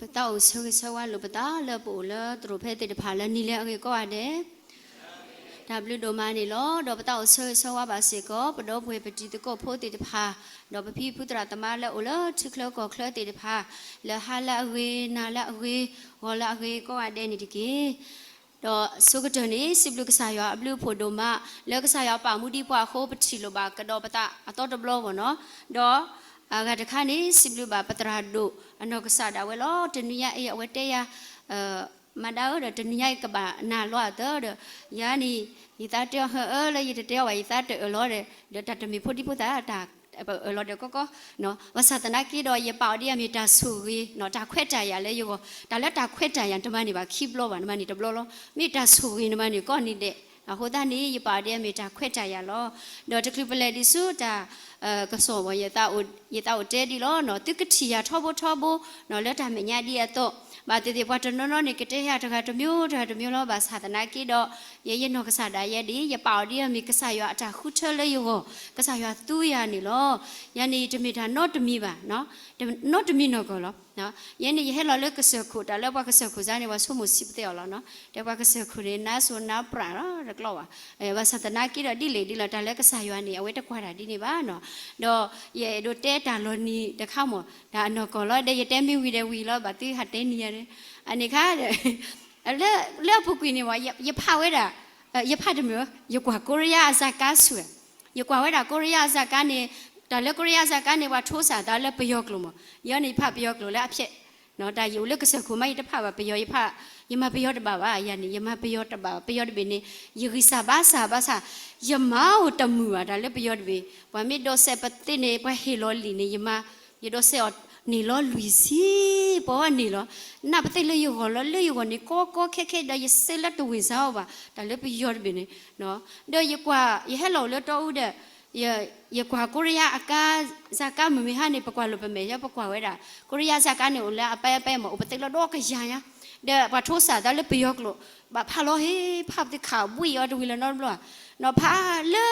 ပသးအိၣ်ဆၢဂ့ၤဆၢဝါလိာ်ပသးလၢပအိၣ်လၢသရိာ်ဖဲသ့ၣ်တဖၣ်လၢနံၤလၢအဂ့ၤကိးဂၤဒဲး, တၢ်ဘျုးဒိၣ်မးန့ၣ်လီၤ. ဒီးပသးအိၣ်ဆၢဂ့ၤဆၢဝါဘၣ်စ့ၢ်ကီး ပဒီပုၢ်ဝဲၢ်ပတံၤသကိးဖိသ့ၣ်တဖၣ်, ဒီးပဖံပဖုသရၣ်သမါလၢအိၣ်လၢထံချၢကီၢ်ချၢသ့ၣ်တဖၣ်, လၢဟါလၢအဂ့ၤ, နၤလၢအဂ့ၤ, ဂီၤလၢအဂ့ၤကိးဂၤဒဲးန့ၣ်တက့ၢ်. ဒီးဆိကတၢၢ်န့ၣ် စံးဘျုးကစၢ်ယွၤအဘျုးအဖှိၣ်ဒိၣ်မး လၢကစၢ်ယွၤပာ်မူဒံးပှၤအဃိ ပထံၣ်လိာ်ဘၣ်ကဒီးပသးအသီတဘျီဘၣ်နီၤ. ဒီးအဂၤတခါန့ၣ် စံးဘျုးဘၣ်ပသရၣ်ဒိၣ်အနီၢ်ကစၢ်ဒၣ်ဝဲလီၤ. တနံၤညါအံၤအဝဲတဲယၤ မၤဒါဧၢ ဒီးတနံၤညါအံၤကဘၣ်နၤလီၤအသးဒီး ယၤန့ၣ် ယသးတဲအီၤဟၢအၢလၢယတတဲအီၤဘၣ် ယသးတအၢၣ်လီၤဒီး ဒီးတၢ်တမ့ၢ်ဖိဒံဖိသၣ်တၢ် ပအၢၣ်လီၤဒီးကီကီ, ဘၣ်ဆၣ်သနာ်က့ဒီး ယပာ်အီၤဒ်အမ့ၢ်တၢ်ဆိၣ်ဂ့ၤ, တၢ်ခွဲးတၢ်ယာ်လၢယဂီၢ်, တၢ်လၢတၢ်ခွဲးတၢ်ယာ်တမၤန့ၢ်ဘၣ်ခံဘျီဘၣ် နမၤန့ၢ်တဘျီလီၤ. မ့ၢ်တၢ်ဆိၣ်ဂ့ၤနမၤန့ၢ်ကိးနံၤဒဲး, အဃိသတးန့ၣ် ယပာ်အီၤဒ်အမ့ၢ်တၢ်ခွဲးတၢ်ယာ်လီၤ. ဒီးတချုးပလဲၤဒံးဆူတၢ် ကစီၣ်ဘၣ် ယသးအိၣ်တဲဒ်လီၤ, သုကထံၣ်ယၤထီဘိထီဘိ လၢတၢ်မဲာ်ညါဒ်အသိး, ဘၣ်သ့ၣ်သ့ၣ်ပှၤတနီၤနီၤန့ၣ် ကတဲယၤတဂၤတမံၤတဂၤတမံၤလီၤ. ဘၣ်ဆၣ်သနာ်က့ဒီး ယဲယနီၢ်ကစၢ်ဒၣ်ယဲဒၣ် ယပာ်အီၤဒ်အမ့ၢ်ကစၢ်ယွၤအတၢ်ဃုထၢလၢယဂီၢ်, ကစၢ်ယွၤသူယၤန့ၣ်လီၤ. ယၤန့ၣ်တမ့ၢ်တၢ်နီတမံၤဘၣ်, နီတမံၤနီၢ်ကီၢ်လီၤ. ယဲန့ၣ် ယဟဲလီၤလၢကစၢၢ်ခိၣ် တၢ်လၢပှၤကစၢၢ်ခိၣ်စါန့ၣ် ပှၤဆိကမိၣ်ဆံးပသဲအီၤလီၤ. တဲပှၤကစၢၢ်ခိၣ်န့ၣ် နါစိၤနါပြၢ်လီၤ တကျီဘၣ်. ဘၣ်ဆၣ်သနာ်က့ဒီး ဒ်လဲၣ်ဒ်လဲၣ် တၢ်လၢကစၢ်ယွၤန့ၣ် အဝဲတကွၢ်တၢ်ဒ်န့ၣ်ဘၣ်နီၤ. ဒီးယအဲၣ်ဒိးတဲတၢ်လီၤနံၤတခါမ့ၢ် တၢ်အနီၢ်ကီၢ်လီၤ. ဒီးယတဲမ့ၢ်ဝံၤဒီးဝံၤလီၤ ဘၣ်သုဟးတဲနံၤယၤန့ၣ်, အန့ၣ်ခါ လၢအပူၤကွံာ်န့ၣ် ယဖးဝဲဒၣ်, ယဖးတမုာ်, ယကွၢ်ကိရံယါအစၢ်ကါဆူၣ်, ယကွၢ်ဝဲဒၣ်ကိရံယါအစၢ်ကါန့ၣ်, တၢ်လၢကိရံယါအစၢ်ကါန့ၣ် ပှၤထိစၢ်သးလၢပယီၤကျိာ်မ့ၢ်, ယဲန့ၣ်ယဖးပယီၤကျိာ်လၢအဖျဲၣ်, တၢ်ယအိၣ်လၢကစၢၢ်ခိၣ်မး ယတဖးဘၣ်ပယီၤ, ယဖး, ယမၤပယီၤတဘၣ်ဘၣ်, ယၤန့ၣ် ယမၤပယီၤတဘၣ်, ပယီၤတဘ့ၣ်န့ၣ် ယဂံၢ်စၢ်ဘါစၢ်ဘၣ်ဆၣ်, ယမၤအိၣ်တမုာ်ဘၣ် တၢ်လၢပယီၤတဘ့ၣ်, ပှၤမ့ၢ်ဒိးစဲးပသ့န့ၣ် ပှၤဟ့ၣ်လီၤလံာ်န့ၣ် ယမၤ, ယဒိးစဲးအီၤန့ၣ်လီၤလွံၢ်ဆံ, ပှၤဝဲန့ၣ်လီၤ. နၢ်ပသ့လၢယဂီၢ်လီၤ, လၢယဂီၢ်န့ၣ် ကီကီခဲခဲဒီး ယစဲးလၢတဝ့ၢ်စါအီၤဘၣ် တၢ်လၢပယီၤတဘ့ၣ်န့ၣ်, ဒီးယကွၢ် ယဟဲလီၤအိၣ်လၢတီအူဒီး ယကွၢ်ကိရံယါအကါ, စၢ်ကါမုၢ်မ့ၢ်ဟါန့ၣ် ပကွၢ်လိာ်ပမဲာ်ယါ ပကွၢ်ဝဲဒၣ်, ကိရံယါစၢ်ကါန့ၣ်အိၣ်လၢအပဲအပဲမ့ၢ် အိၣ်ပသ့လီၤဒီကယၤညါ, ဒီးပှၤထိစၢ်သးလၢပယီၤကျိာ်, ဘၣ်ဖးလီၤဟ့ ဖးပသ့ခးဘှံးအီၤတဝံၤလၢၤနီတဘျီ, နီၤဖးလၢ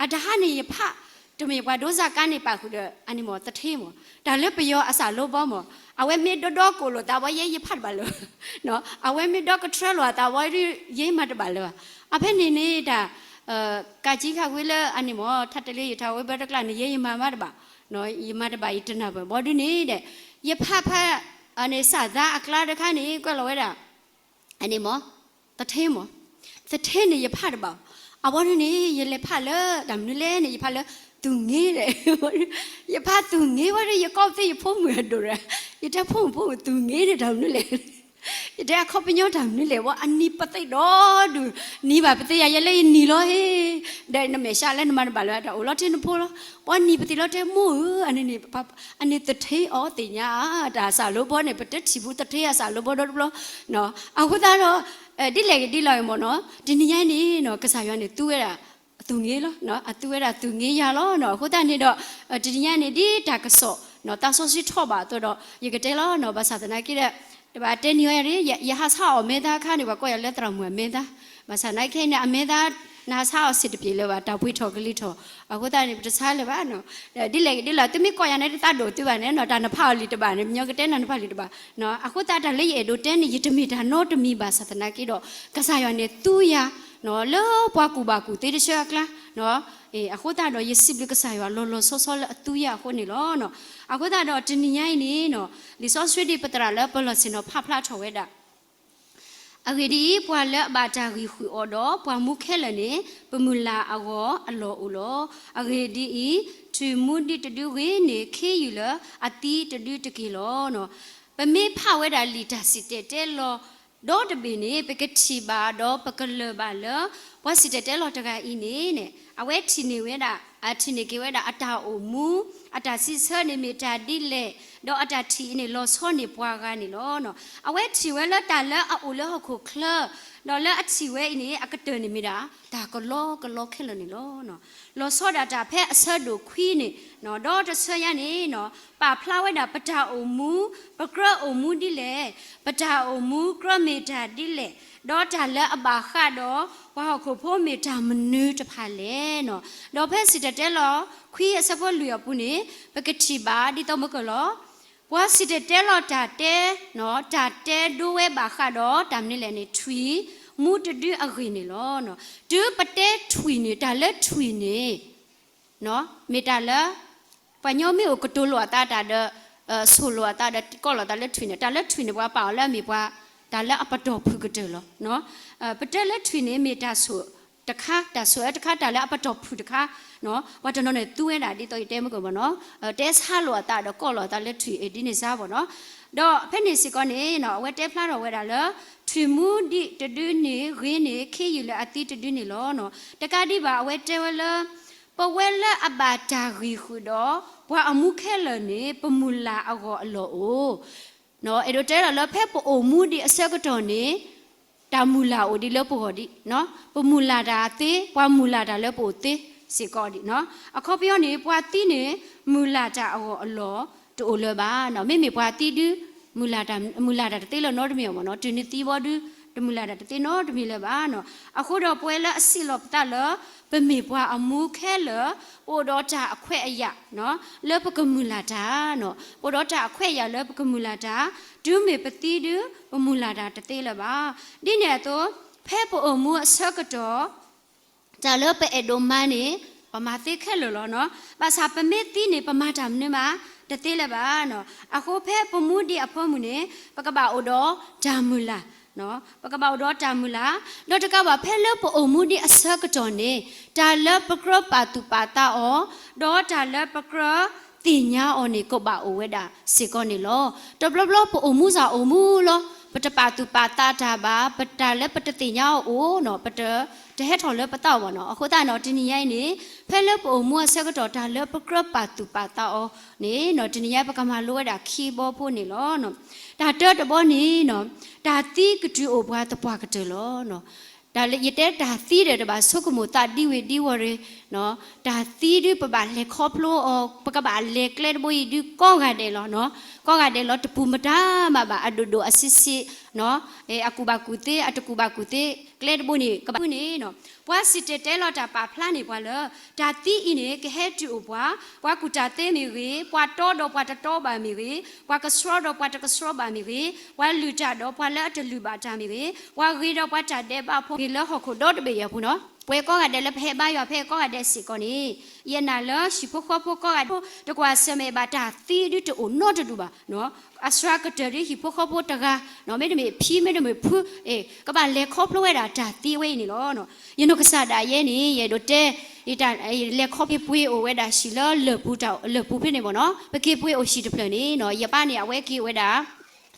အတဟါန့ၣ်ယဖး, တမ့ၢ်ပှၤဒိစၢ်ကါန့ၣ်ပာ်ဃုာ်ဒီး အန့ၣ်မ့ၢ်သထ့မ့ၢ်, တၢ်လၢပယီၤအစးလိဘီမ့ၢ်, အဝဲမ့ၢ်ဒီဒီကိၣ်လိာ်သးဝဲယဲယဖးတဘၣ်လၢၤ, အဝဲမ့ၢ်ဒီကထြၢလိာ်အသးဝဲဒၣ် ယဲမၤတဘၣ်လၢၤဘၣ်. အဖဲန့ၣ်န့ၣ်တၢ် ကးကံခးဝံလၢအန့ၣ်မ့ၢ် ထါတလ့ယထါဝဲဘၢတကျါန့ၣ် ယဲယမၤမးတဘၣ်, ယမၤတဘၣ်ယတနၢ်ပၢၢ်ဘီဒုန့ၣ်ဒီး, ယဖးဖး အန့ၣ်စၢ်သးအကျါတခါန့ၣ် ကွဲးလီၤဝဲဒၣ်, အန့ၣ်မ့ၢ်, သထ့မ့ၢ်, သထ့န့ၣ်ယဖးတဘၣ်, အဝဲဒုန့ၣ် ယလဲၤဖးလၢတၢ်မနုၤလဲၣ်န့ၣ် ယဖးလၢ သူၣ်င့ဒီး ယဖးသူၣ်င့ဝဲဒၣ် ယကိးပသ့ယဖိမုၣ်အဒိၣ်ဒီး, ယတဲဖိမုၣ်ဖိမုၣ်သူၣ်င့န့ၣ်တၢ်မနုၤလဲၣ် ယတဲအခီပညီတၢ်မနုၤလဲၣ် ဝဲအနံၤပသ့ဒီဒူၣ်, နံၤဘၣ်ပသ့ယၤ ယဲလၢယနံၤလီၤဟ့ၣ်, ဒီးနမဲာ်ဆှးလၢနမၤတဘၣ်လၢၤ တၢ်အိၣ်လီၤထဲနဖိလီၤ, ပှၤနံၤပသ့လီၤတဲမိၢ်ဧၢ, အန့ၣ်သထ့အီၤသ့ၣ်ညါ, တၢ်စးလိဘီန့ၣ် ပတထံၣ်ဘူးသထ့အစးလိဘီဒီတဘျီ, အဃိသတးဒီး ဒ်လဲၣ်ဂ့ၤဒ်လဲၣ်ဂ့ၤမ့ၢ်နီၤ, တနံၤညါအံၤန့ၣ် ကစၢ်ယွၤန့ၣ်သူဝဲဒၣ် သူၣ်င့လီၤ, အသူဝဲဒၣ်သူၣ်င့ယၤလီၤ, အဃိသတးန့ၣ်ဒီး တနံၤညါန့ၣ် ဒ်တၢ်ကစီၣ် သးစီဆှံထီၣ်ဘၣ်အသိးဒီး ယကတဲလီၤ, ဘၣ်ဆၣ်သနာ်က့ဒီး တဘၣ်တဲနံၤအီၤယၤန့ၣ် ယဟးဆါအီၣ်မဲသားအခါန့ၣ် ပှၤကိးယၤလၢသရၣ်မုၣ်အမဲသား, ဘၣ်ဆၣ်သနာ်က့န့ၣ် အမဲသား နဟးဆါအီၣ်စ့ၢ်တပျ့ၤလၢၤဘၣ် တၢ်ပှ့ၤထီၣ်ကလံၤထီၣ်, အဃိသတးန့ၣ် ပတဆါလၢၤဘၣ်, ဒ်လဲၣ်ဂ့ၤဒ်လဲၣ် သုမ့ၢ်ကိးယၤန့ၣ် တသးဒိၣ်သုဘၣ်န့ၣ် တၢ်နဖးအီၤလံာ်တဘၣ်န့ၣ် ပညီကတဲနၤနဖးလံာ်တဘၣ်, အဃိသတးတၢ်လၢယအဲၣ်ဒိးတဲန့ၣ် ယတမ့ၢ်တၢ်နီတမံၤဘၣ်ဆၣ်သနာ်က့ဒီး ကစၢ်ယွၤန့ၣ်သူယၤ လၢပှၤကူၣ်ဘၣ်ကူၣ်သ့တဆၢအကျါ, အဃိသတးဒီးယစံးဘျုးကစၢ်ယွၤလီၤလီၤဆီဆီလၢအသူယၤအဃိန့ၣ်လီၤ. အဃိသတးဒီးတနံၤညါအံၤန့ၣ် လံာ်စီဆှံဒ်ပသရၣ်လၢပလီၢ်ဆ့ၣ်နီၤဖးဖျါထီၣ်ဝဲဒၣ် အဂ့ၢ်ဒ်အံၤ, ပှၤလၢအဘၣ်တၢ်ဂံၢ်ဃုာ်အီၤဒီး ပှၤမူခဲလၢာ်န့ၣ် ပမုၢ်လၢ်အဂီၢ်အလီၢ်အိၣ်လီၤ. အဂ့ၢ်ဒ်အံၤ, ထံၣ်မူဒံးတဒုဂ့ၤန့ၣ် ခ့ယုၢ်လၢအသံတဒုတက့ၢ်လီၤ. ပမ့ၢ်ဖးဝဲဒၣ်လံာ်တၢ်စံၣ်တဲၤတဲလီၤ ဒီတဘ့ၣ်န့ၣ် ပကထံၣ်ဘၣ်ဒီးပကလၢၢ်ဘၣ်လၢ ပှၤစံၣ်တဲၤတဲလီၤတဂၤအံၤန့ၣ် အဝဲထံၣ်န့ၢ်ဝဲဒၣ်, အထံၣ်န့ၢ်က့ၤဝဲဒၣ်အတၢ်အိၣ်မူ, အတၢ်စံးဆၢန့ၣ်မ့ၢ်တၢ်ဒ်လဲၣ်, ဒီးအတၢ်ထံၣ်အံၤန့ၣ် လီၤဆီန့ၢ်ပှၤဂၤန့ၣ်လီၤ. အဝဲထံၣ်ဝဲလၢတၢ်လၢအအိၣ်လၢဟီၣ်ခိၣ်ချၢ, ဒီးလၢအထံၣ်ဝဲအံၤန့ၣ် အကတၢၢ်န့ၣ်မ့ၢ်ဒၣ် တၢ်ကလီကလီခဲလၢာ်န့ၣ်လီၤ. လီၤဆီဒၣ်တၢ်ဖဲအဆၢဒိၣ်ခွံန့ၣ်, ဒီးတဆၢညါန့ၣ် ပာ်ဖျါဝဲဒၣ်ပတၢ်အိၣ်မူ, ပကြၢးအိၣ်မူဒ်လဲၣ်, ပတၢ်အိၣ်မူကြၢးမ့ၢ်တၢ်ဒ်လဲၣ်, ဒီးတၢ်လၢအဘၣ်ဃးဒီး ပှၤဟီၣ်ခိၣ်ဖိမ့ၢ်တၢ်မနုၤတဖၣ်လဲၣ်. ဒီးဖဲစံၣ်တဲၤတဲလီၤခွံအဆၢဖိလွံၢ်အပူၤန့ၣ် ပကထံၣ်ဘၣ်ဒ်သိးမုၢ်ကၢၢ်လီၤ. ပှၤစံၣ်တဲၤတဲလီၤတၢ်တဲ, တၢ်တဲဒိဝဲဘၣ်ဃးဒီးတၢ်မနုၤလဲၣ်န့ၣ် ထွံၣ်မူတဒုအဂ့ၢ်န့ၣ်လီၤ. တုၤပတဲထွံၣ်န့ၣ် တၢ်လၢထွံၣ်န့ၣ် မ့ၢ်တၢ်လၢ ပှၤညီမ့ၢ်အိၣ်ကတိၤလိာ်အသးတၢ်ဒီး ဆိၣ်လိာ်အသးဒီး ကိးလိာ်သးလၢထွံၣ်န့ၣ် တၢ်လၢထွံၣ်န့ၣ် ပှၤပာ်အီၤလၢအမ့ၢ်ပှၤ တၢ်လၢအပတီၢ်ဖုၣ်ကတၢၢ်လီၤ. ပတဲလၢထွံၣ်န့ၣ် မ့ၢ်တၢ်ဆိၣ်တခါ တၢ်ဆိၣ်အၢတခါ တၢ်လၢအပတီၢ်ဖုၣ်တခါ, ပှၤတနီၤန့ၣ်သူဝဲဒၣ်ဒ်သိးယတဲမုၢ်ကီၢ်ဘၣ်နီၤ, တဲဆါလိာ်အသးဒီးကိးလိာ်အသးလၢထွံၣ်အံၤဒ်န့ၣ်စါဘၣ်နီၤ. ဒီးဖဲန့ၣ်စ့ၢ်ကီးန့ၣ် အဝဲတဲဖျါထီၣ်ဝဲဒၣ်လၢ ထွံၣ်မူဒံးတဒုန့ၣ် ဂ့ၤန့ၢ်ခ့ယုၢ်လၢအသံတဒုန့ၣ်လီၤ. တကးဒံးဘၣ် အဝဲတဲဝဲလၢ ပဝဲလၢအဘၣ်တၢ်ဂံၢ်ဃုာ်ဒီး ပှၤအမူခဲလၢာ်န့ၣ် ပမုၢ်လၢ်အဂီၢ်အလီၢ်အိၣ် အဲၣ်ဒိးတဲလီၤလၢ ဖဲပအိၣ်မူဒံးအဆၢကတီၢ်န့ၣ် တၢ်မုၢ်လၢ်အိၣ်ဒံးလၢပဂီၢ်ဒံး, ပမုၢ်လၢ်တၢ်သ့ ပှၤမုၢ်လၢ်တၢ်လၢပအိၣ်သ့စ့ၢ်ကီးဒံး. အခီပညီန့ၣ် ပှၤသံန့ၣ် မုၢ်လၢ်တၢ်အဂီၢ်အလီၢ်တအိၣ်လၢၤဘၣ်နီၤ. မ့မ့ၢ်ပှၤသံဒု မုၢ်လၢ်တၢ် မုၢ်လၢ်တၢ်တသ့လၢၤနီတမံၤအီၤဘၣ်နီၤ. တုၤနသံဘီဒု တမုၢ်လၢ်တၢ်တသ့နီတမံၤလၢၤဘၣ်နီၤ. အဃိဒီးပဝဲလၢအစံးလီၤပသးလၢ ပမ့ၢ်ပှၤအမူခဲလၢာ် ပအိၣ်ဒီးတၢ်အခွဲးအယာ် လၢပကမုၢ်လၢ်တၢ်နီၤ. ပအိၣ်ဒီးတၢ်အခွဲးအယာ်လၢပကမုၢ်လၢ်တၢ်, တုၤမ့ၢ်ပသံဒု ပမုၢ်လၢ်တၢ်တသ့လၢၤဘၣ်. ဒ်န့ၣ်အသိး ဖဲပအိၣ်မူအဆၢကတီၢ် တၢ်လၢပအဲၣ်ဒိးမၤန့ၣ် ပမၤသ့ခဲလၢာ်လီၤနီၤ. ဘၣ်ဆၣ်ပမ့ၢ်သံန့ၣ် ပမၤတၢ်မနုၤမး တသ့လၢၤဘၣ်နီၤ. အဃိဖဲပမူဒံးအဖၢမုၢ်န့ၣ် ပကဘၣ်အိၣ်ဒီးတၢ်မုၢ်လၢ် ပကဘၣ်အိၣ်ဒီးတၢ်မုၢ်လၢ်, ဒီးတကးဘၣ်ဖဲလၢပအိၣ်မူဒံးအဆၢကတီၢ်န့ၣ် တၢ်လၢပကြၢးပာ်သူၣ်ပာ်သးအီၤ, ဒီးတၢ်လၢပကြၢးသ့ၣ်ညါအီၤန့ၣ် ကဘၣ်အိၣ်ဝဲဒၣ်စ့ၢ်ကီးန့ၣ်လီၤ. တဘျီဘျီပအိၣ်မူစ့ၢ်အိၣ်မူလီၤ, ပတပာ်သူၣ်ပာ်သးတၢ်ဘၣ်, ပတၢ်လၢပတသ့ၣ်ညါအီၤအိၣ်နီၤ, ပတ တဟဲထီၣ်လၢပသးဘၣ်နီၤ. အဃိသတးနီၤ တနံၤညါအံၤန့ၣ် ဖဲလၢပအိၣ်မူအဆၢကတီၢ် တၢ်လၢပကြၢးပာ်သူၣ်ပာ်သးအီၤန့ၣ်နီၤ တနံၤညါအံၤ ပကမၤလိဝဲဒၣ်ခံဘီဖိန့ၣ်လီၤ. တၢ်တၢတဘီန့ၣ်နီၤ တၢ်သံကတုၤအိၣ်ပှၤသပှၢ်ကတၢၢ်လီၤ. တၢ်လၢယတဲတၢ်သံဒီး တဘၣ်ဆိကမိၣ်သးဒံဝ့ၤဒံဝီၤရ့ၤ, တၢ်သံဒု ပဘၣ်လဲၤခီဖျိအီၤ, ပကဘၣ်လဲၤကျဲတဘိအံၤဒု ကိးဂၤဒဲးလီၤ. ကိးဂၤဒဲးလီၤ တပူၤမတၤမးဘၣ် အဒိၣ်ဒိၣ်အဆံးဆံး အကူၣ်ဘၣ်ကူၣ်သ့ အတကူၣ်ဘၣ်ကူၣ်သ့ ကျဲတဘိန့ၣ် ကဘၣ်န့ၣ်နီၤ ပှၤစံၣ်တဲၤတဲလီၤတၢ်ပာ်ဖျါန့ၢ်ပှၤလၢ တၢ်သံအံၤန့ၣ် ကဟဲတုၤအိၣ်ပှၤ, ပှၤကူၣ်တၢ်သ့မ့ၢ်ဂ့ၤ, ပှၤတီဒီးပှၤတတီဘၣ်မ့ၢ်ဂ့ၤ, ပှၤကဆှီဒီးပှၤတကဆှီဘၣ်မ့ၢ်ဂ့ၤ, ပှၤလုၢ်တၢ်ဒီးပှၤလၢအတလုၢ်ဘၣ်တၢ်မ့ၢ်ဂ့ၤ, ပှၤဂ့ၤဒီးပှၤတၢ်ဒဲးဘးဖိမ့ၢ်ဂ့ၤ လၢဟီၣ်ခိၣ်ဒီတဘ့ၣ်အံၤအပူၤနီၤ ပှၤကိးဂၤဒဲးလၢပဟဲဘါယွၤဖဲကိးဂၤဒဲးစ့ၢ်ကီးန့ၣ် ယနာ်လၢဟံၣ်ဖိဃီဖိကိးဂၤဒဲး တကွၢ်ဆၢၣ်မဲာ်ဘၣ်တၢ်သံဒုတအိၣ်နီတဒူၣ်ဘၣ်. အစှၤကတၢၢ်ဒ်ဟံၣ်ဖိဃီဖိတဂၤ မ့တမ့ၢ်ဖံမ့တမ့ၢ်ဖု ကဘၣ်လဲၤခီဖျိဝဲဒၣ်တၢ်သံဝဲအံၤန့ၣ်လီၤ. ယနီၢ်ကစၢ်ဒၣ်ယဲန့ၣ် ယအဲၣ်ဒိးတဲ လဲၤခီဖျိပှ့ၤအိၣ်ဝဲဒၣ်ဟံၣ်လၢလၢၢ်ပူၤတၢ်လၢၢ်ပူၤဖဲန့ၣ်ဘၣ်နီၤ ပက့ၤပှ့ၤအိၣ်ဟံၣ်တဖျၢၣ်န့ၣ် ယပၢ်န့ၣ် အဝဲက့ၤဝဲဒၣ်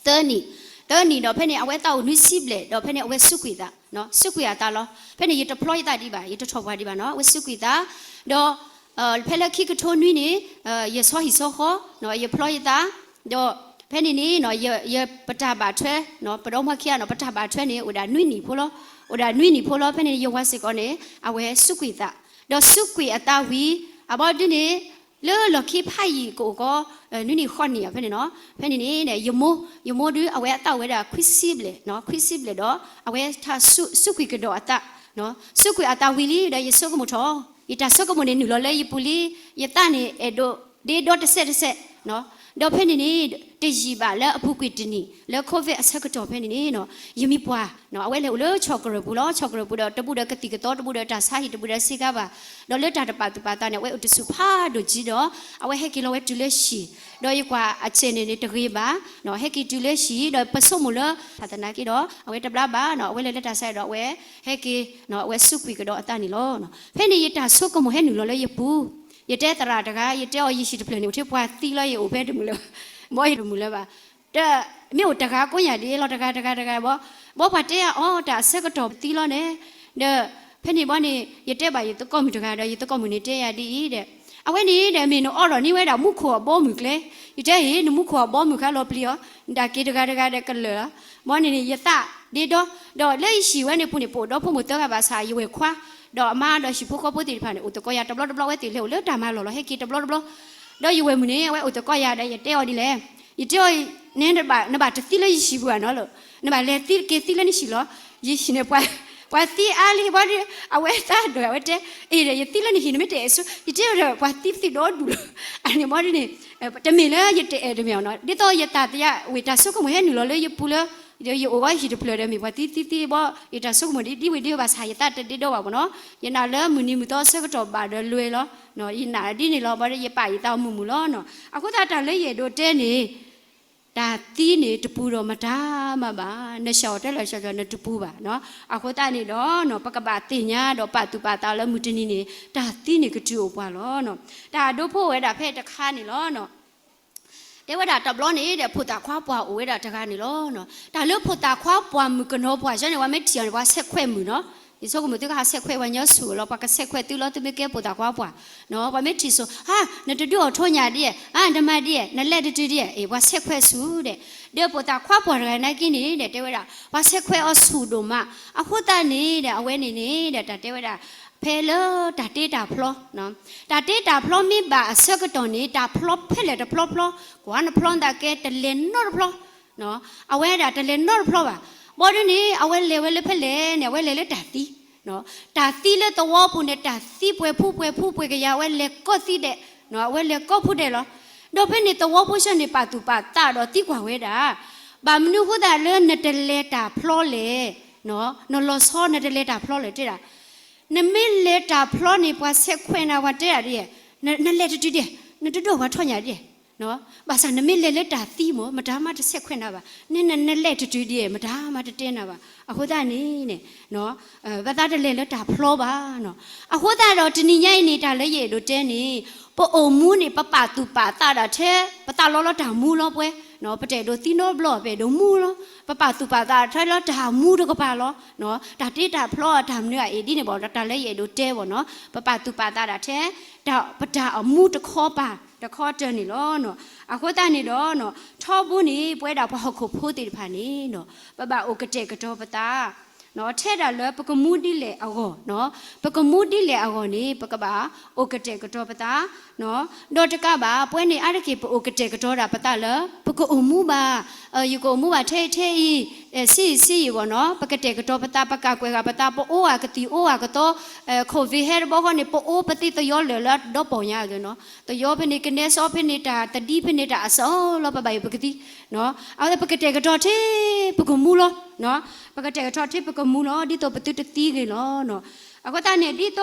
သၢနံၣ်, သၢနံၣ်ဒီးဖဲန့ၣ် အဝဲသးအိၣ်နွံဆံဘျဲၣ် ဒီးဖဲန့ၣ် အဝဲစူးကွံာ်သး, စူးကွံာ်အသးလီၤ. ဖဲန့ၣ် ယတဖျီယသးဒံးဘၣ် ယတထီၣ်ပှၢ်ဒံးဘၣ်နီၤ အဝဲစူးကွံာ်သး, ဒီး ဖဲလၢခံကထိနွံန့ၣ် ယဆီဟံၣ်ဆီဃီ ယဖျီယသး, ဒီးဖဲန့ၣ်န့ၣ် ယပတၢ်ဘၣ်ထွဲ ပဒီမါခံဂၤနီၤ ပတၢ်ဘၣ်ထွဲန့ၣ် အိၣ်ဒၣ်နွံနံၣ်ဖိလီၤ, အိၣ်ဒၣ်နွံနံၣ်ဖိလီၤ. ဖဲန့ၣ် ယဝၤစ့ၢ်ကီးန့ၣ် အဝဲစူးကွံာ်သး, ဒီးစူးကွံာ်အသးဝံၤ အဘီဒုန့ၣ် လၢလီၢ်ခံဖးယံၤကအိၣ်ကီး နွံနံၣ်ဃိးနံၣ်ဖဲန့ၣ်နီၤ ဖဲန့ၣ်န့ၣ် ယမိၢ် ယမိၢ်ဒု အဝဲအသးအိၣ်ဝဲဒၣ်ခွံဆံဘျဲၣ် ခွံဆံဘျဲၣ်ဒီး အဝဲထးစူးကွံာ်ကဒီးအသး, စူးကွံာ်အသးဝံၤလံဒီး ယဆိကမိၣ်ထီၣ် ယတၢ်ဆိကမိၣ်န့ၣ် နုာ်လီၤလၢယပူၤလံ, ယသးန့ၣ် အဲၣ်ဒိးဒ့ဒီတစဲးတစဲး ဒီးဖဲန့ၣ်န့ၣ် တယံာ်ဘၣ်လၢအပူၤကွံာ်တနံၣ် လၢ COVID အဆၢကတီၢ်ဖဲန့ၣ်န့ၣ် ယမံၤပှၢ် အဝဲလဲၤအိၣ်လၢဆီၣ်ကရၢၢ်ပူၤလီၤ. ဆီၣ်ကရၢၢ်ပူၤဒီး တဘူးဒီးကသံၣ်ကသီ တဘူးဒီးတၢ်ဆါဟံၣ် တဘူးဒီးစ့ကၤဘၣ်, ဒီးလၢတၢ်တပာ်သူၣ်ပာ်သးန့ၣ် အဝဲအိၣ်တဆူၣ်ဖးဒိၣ်ကံဒီး အဝဲဟဲက့ၤလီၤဝဲတုၤလၢဟံၣ်, ဒီးယကွၢ်အဆဲးန့ၣ်န့ၣ်တဂ့ၤဘၣ်, ဟဲက့ၤတုၤလၢဟံၣ် ဒီးပဆိကမိၣ်လၢ ဖးသနာ်က့ဒီး အဝဲတဘျါဘၣ် အဝဲလဲၤလၢတၢ်ဆါဒီး အဝဲဟဲက့ၤ အဝဲစူးကွံာ်ကဒီးအသးန့ၣ်လီၤ. ဖဲန့ၣ်ယတၢ်ဆိကမိၣ်ဟဲနုာ်လီၤလၢယပူၤ, ယတဲသရၣ်တဂၤ ယတဲအီၤ ယဟံၣ်တဖျၢၣ်န့ၣ် အိၣ်ထဲပှၤသံလီၤ ယအိၣ်ဖဲတမုာ်လၢၤဘၣ်, ဘီယတမုာ်လၢၤဘၣ် တမ့ၢ်အိၣ်တဂၤကိးညါဒ်လီၤ တဂၤတဂၤတဂၤဘီ, ဘီပှၤတဲယၤအီၤ တၢ်အဆၢကတီၢ်ပသံလီၤန့ၣ်, ဒီးဖဲန့ၣ်ဘီန့ၣ် ယတဲဘၣ်ယသကိးမုၣ်တဂၤဒီး ယသကိးမုၣ်န့ၣ်တဲယၤဒ်အံၤဒီး, အဝဲန့ၣ်ဒီးမ့ၢ်နအိးထီၣ်န့ၢ်ဝဲဒၣ်မူခိၣ်အဘီအမုၢ်ကျဲ, ယတဲအံၤ နမူခိၣ်အဘီအမုၢ်ခါလီၤပျံၤအီၤ, နတၢ်က့ၤတဂၤတဂၤဒီးကလၢာ်လီၤ, ဘီန့ၣ်န့ၣ် ယသးဒ့ဒီ, ဒီးလၢယဟံၣ်ဝဲန့ၣ်ပူၤန့ၣ် ပအိၣ်ဒီဖိမိၢ်သၢဂၤဘၣ်ဆၣ် ယဝဲၢ်ခွါ ဒီးအမါဒီးဟံၣ်ဖိဃီဖိသ့ၣ်တဖၣ်န့ၣ် အိၣ်သကိးယၤတဘျီတဘျီ အဝဲသ့ၣ်လဲၤအိၣ်လၢတၢ်မၤလီၢ်လီၤ ဟဲက့ၤတဘျီတဘျီ, ဒီးယဝဲၢ်မုၣ်န့ၣ် အဝဲအိၣ်သကိးယၤဒီး ယတဲအီၤဒ်လဲၣ်, ယတဲအီၤ နဲနဘၣ် နဘၣ်တသံလၢယဟံၣ်ပူၤဘၣ်နီၤလီၤ, နဘၣ်လဲၤသံက့ၤသံလၢနဟံၣ်လီၤ, ယဟံၣ်န့ၣ်ပှၤ ပှၤသံအါလံဘီဒီး အဝဲသးဒီး အဝဲတဲ အ့ဒီး ယသံလၢနဟံၣ် နမ့ၢ်တအဲၣ်ဆူ ယတဲဒီး ပှၤသံပသံၣ်ဒီဒူၣ်လီၤ. အန့ၣ်ဘီဒ်န့ၣ် တမ့ၢ်လၢယတအဲၣ်တမ့ၢ်အီၤနီၤ, ဒ်သိးယသးသယၣ်ဝံၤ တၢ်ဆိကမိၣ်ဟဲနုာ်လီၤလၢယပူၤလၢ ယအိၣ်ဝဲဟံၣ်တဖျၢၣ်ဒီး မ့ၢ်ပှၤသံသံသံဘီ ယတၢ်ဆိကမိၣ်ဒ် ဒ်ဝံၤဒ်ဘၣ်ဆၣ် ယသးတဒ့ဒီဘၣ်ဘၣ်နီၤ. ယနာ်လၢမုၢ်နံၤမုၢ်သီအဆၢကတီၢ်ဘၣ်ဒီးလွဲၢ်လီၤ. ယနာ်ဒ်န့ၣ်လီၤဘီဒီး ယပာ်ယသးအီၤမုာ်မုာ်လီၤနီၤ. အဃိသတးတၢ်လၢယအဲၣ်ဒိးတဲန့ၣ် တၢ်သံန့ၣ်တပူၤဒီးမတၤမးဘၣ်. နဆှၢအီၤတဲလၢဆှၢဆှၢ နတပူၤဘၣ်နီၤ. အဃိသတးန့ၣ်ဒီး ပကဘၣ်သ့ၣ်ညါဒီးပာ်သူၣ်ပာ်သးလၢမုၢ်တနံၤန့ၣ် တၢ်သံန့ၣ်ကတုၤအိၣ်ပှၤလီၤ. တၢ်ဒိဖိအိၣ်ဝဲဒၣ်ဖဲတခါန့ၣ်လီၤ. တဲဝဲဒၣ်တဘျီန့ၣ်ဒီး ဖိသၣ်ခွါပှၢ်အိၣ်ဝဲဒၣ်တဂၤန့ၣ်လီၤ. တၢ်လၢဖိသၣ်ခွါပှၢ်မုၣ်ကနီၤပှၢ်ယဲန့ၣ် ပှၤမ့ၢ်ထံၣ်အီၤန့ၣ် ပှၤဆဲးခွဲးမုာ်နီၤ. ယဆိကမိၣ်သုကဟးဆဲးခွဲးပှၤညီဆူၣ်လီၤ, ပှၤကဆဲးခွဲးသုလီၤ သုမ့ၢ်ကဲဖိသၣ်ခွါပှၢ် ပှၤမ့ၢ်ထံၣ်ဆိ ဟါ နတဒုးအိၣ်ထီၣ်ညါဒ်, အါ နမၤဒ်, နလဲၤတတုၤဒ်, အ့ၣ် ပှၤဆဲးခွဲးဆူၣ်ဒီး, ဒီးဖိသၣ်ခွါပှၢ်တဂၤနာ်က့န့ၣ်ဒီး တဲဝဲဒၣ် ပှၤဆဲးခွဲးအီၤဆူၣ်ဒိၣ်မး, အဃိသတးန့ၣ်ဒီး အဝဲန့ၣ်န့ၣ်ဒီး တၢ်တဲဝဲဒၣ် ဖဲလၢတၢ်တ့တၢ်ဖျီ, တၢ်တ့တၢ်ဖျီမ့ၢ်ဘၣ်အဆၢကတီၢ်န့ၣ် တၢ်ဖျီဖဲလဲၣ်တဖျီဖျီ, ကွၢ်နဖျီသးကဲ တလဲၤနီတဖျီ အဝဲဒၣ်တလဲၤနီတဖျီဘၣ်. ဘီဒ်န့ၣ် အဝဲလဲၤဝဲလၢဖဲလဲၣ်န့ၣ် အဝဲလဲၤလၢတၢ်သံ, တၢ်သံလၢသဝီပူၤန့ၣ် တၢ်သံပှဲၤဖူပှဲၤဖူပှဲၤကယၤ အဝဲလဲၤကိးသံဒဲး, အဝဲလဲၤကိးဖူဒဲးလီၤ. ဒီးဖဲန့ၣ်သဝီဖိဆၢန့ၣ် ပာ်သူၣ်ပာ်သးဒီးသံကွၢ်ဝဲဒၣ်, ဘၣ်မနုၤအဃိသတးလၢနတလဲၤတၢ်ဖျီလဲၣ်, နလီၤဆီနတလဲၤတၢ်ဖျီလဲၣ်တဲဒၣ် နမ့ၢ်လဲၤတၢ်ဖျီန့ၣ် ပှၤဆဲးခွဲးနၤ ပှၤတဲဒၣ်ဒ်, နလဲၤတတုၤဒ်, နတဒိၣ်ပှၤထီၣ်ညါဒ်, ဘၣ်ဆၣ်နမ့ၢ်လဲၤလၢတၢ်သံမ့ၢ် မတၤမးတဆဲးခွဲးနၤဘၣ်, နလဲၤတတုၤဒ် မတၤမးတတဲနၤဘၣ်. အဃိသတးန့ၣ်န့ၣ် ဘၣ်သးတလဲၤလၢတၢ်ဖျီဘၣ်. အဃိသတးဒီးတနံၤညါအံၤန့ၣ် တၢ်လၢယအဲၣ်ဒိးတဲန့ၣ် ပအိၣ်မူန့ၣ် ပပာ်သူၣ်ပာ်သးဒၣ်ထဲ ပသးလီလီၤတၢ်မူလီၤပှဲၤ, ပတအဲၣ်ဒိးသံနီတဘျီ ပအဲၣ်ဒိးမူလီၤ. ပပာ်သူၣ်ပာ်သးထဲလၢတၢ်မူတကပၤလီၤ. တၢ်တ့တၢ်ဖျီအတၢ်မနုၤအအံၤဒ်န့ၣ်ဘၣ်ဒီး တၢ်လၢယအဲၣ်ဒိးတဲဘၣ်နီၤ ပပာ်သူၣ်ပာ်သးဒၣ်ထဲ တၢ် ပတၢ်အမူတခီပၤ တခီတၢၢ်န့ၣ်လီၤ. အဃိသတးန့ၣ်ဒီး ထီဘိန့ၣ် ပဝဲဒၣ်ပှၤဟီၣ်ခိၣ်ဖိသ့ၣ်တဖၣ်န့ၣ် ပဘၣ်အိၣ်ကတဲာ်ကတီၤပသး ထဲဒၣ်လၢပကမူဒ်လဲၣ်အဂီၢ်, ပကမူဒ်လဲၣ်အဂီၢ်န့ၣ် ပကဘၣ်အိၣ်ကတဲာ်ကတီၤပသး ဒီးတကးဘၣ် ပဝဲန့ၣ်အါတက့ၢ် ပအိၣ်ကတဲာ်ကတီၤဒၣ်ပသးလၢ ပကအိၣ်မူဘၣ်, ယကအိၣ်မူဘၣ်ထဲအံၤထဲအံၤ ဆံးယံာ်ဆံးယံာ်ဘၣ်နီၤ ပကတဲာ်ကတီၤပသး ပကကွဲးဃာ်ပသး ပအိၣ်ဧါကသံၣ်အိၣ်ဧါကသီ, ခိၣ်ဗ့ၣ်ဟဲတဘျီဃီန့ၣ် ပအိၣ်ပသံသယီလၢာ်လၢဒီပိာ်ညါအသိးနီၤ သယီဖဲန့ၣ် ကနဲစီဖဲန့ၣ် တၢ်သဒံဖဲန့ၣ် တၢ်အစၢလီၤ ပဘၣ်ယိၣ်ပကသံ အဝဲပကတဲာ်ကတီၤထဲ ပကမူလီၤ, ပကတဲာ်ကတီၤထဲပကမူလီၤ ဒ်သိးပသုတသံဂ့ၤလီၤ. အဃိသတးန့ၣ် ဒ်သိးပ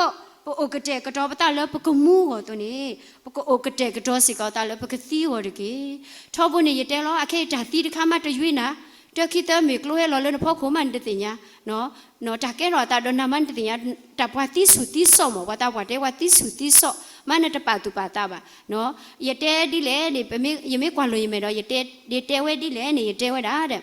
အိၣ်ကတဲာ်ကတီၤပသးလၢပကမူအဂီၢ်အသိးန့ၣ် ပကအိၣ်ကတဲာ်ကတီၤစ့ၢ်ကီးသးလၢပကသံအဂီၢ်တက့ၢ်. ထီဘိန့ၣ် ယတဲလီၤ အခဲအံၤတၢ်သံတခါမးတယွ့နၤ, တၢခံသၢမ့ၢ်ကျိဟဲလီၤလၢနဖီခိၣ်မးနတသ့ၣ်ညါ တၢ်ကဲထီၣ်အသးဒီးနၤမးနတသ့ၣ်ညါ, တၢ်ပှၤသံဆူၣ်သံစီၣ်မး ပှၤသးပှၢ်တဲပှၤသံဆူၣ်သံစီၣ် မးနတပာ်သူၣ်ပာ်သးဘၣ်. ယတဲဒ်လဲၣ်န့ၣ် ယမ့ၢ်ကွၢ်လိာ်ယမဲာ်ဒီး ယတဲဝဲဒ်လဲၣ်န့ၣ် ယတဲဝဲဒၣ်ဒီး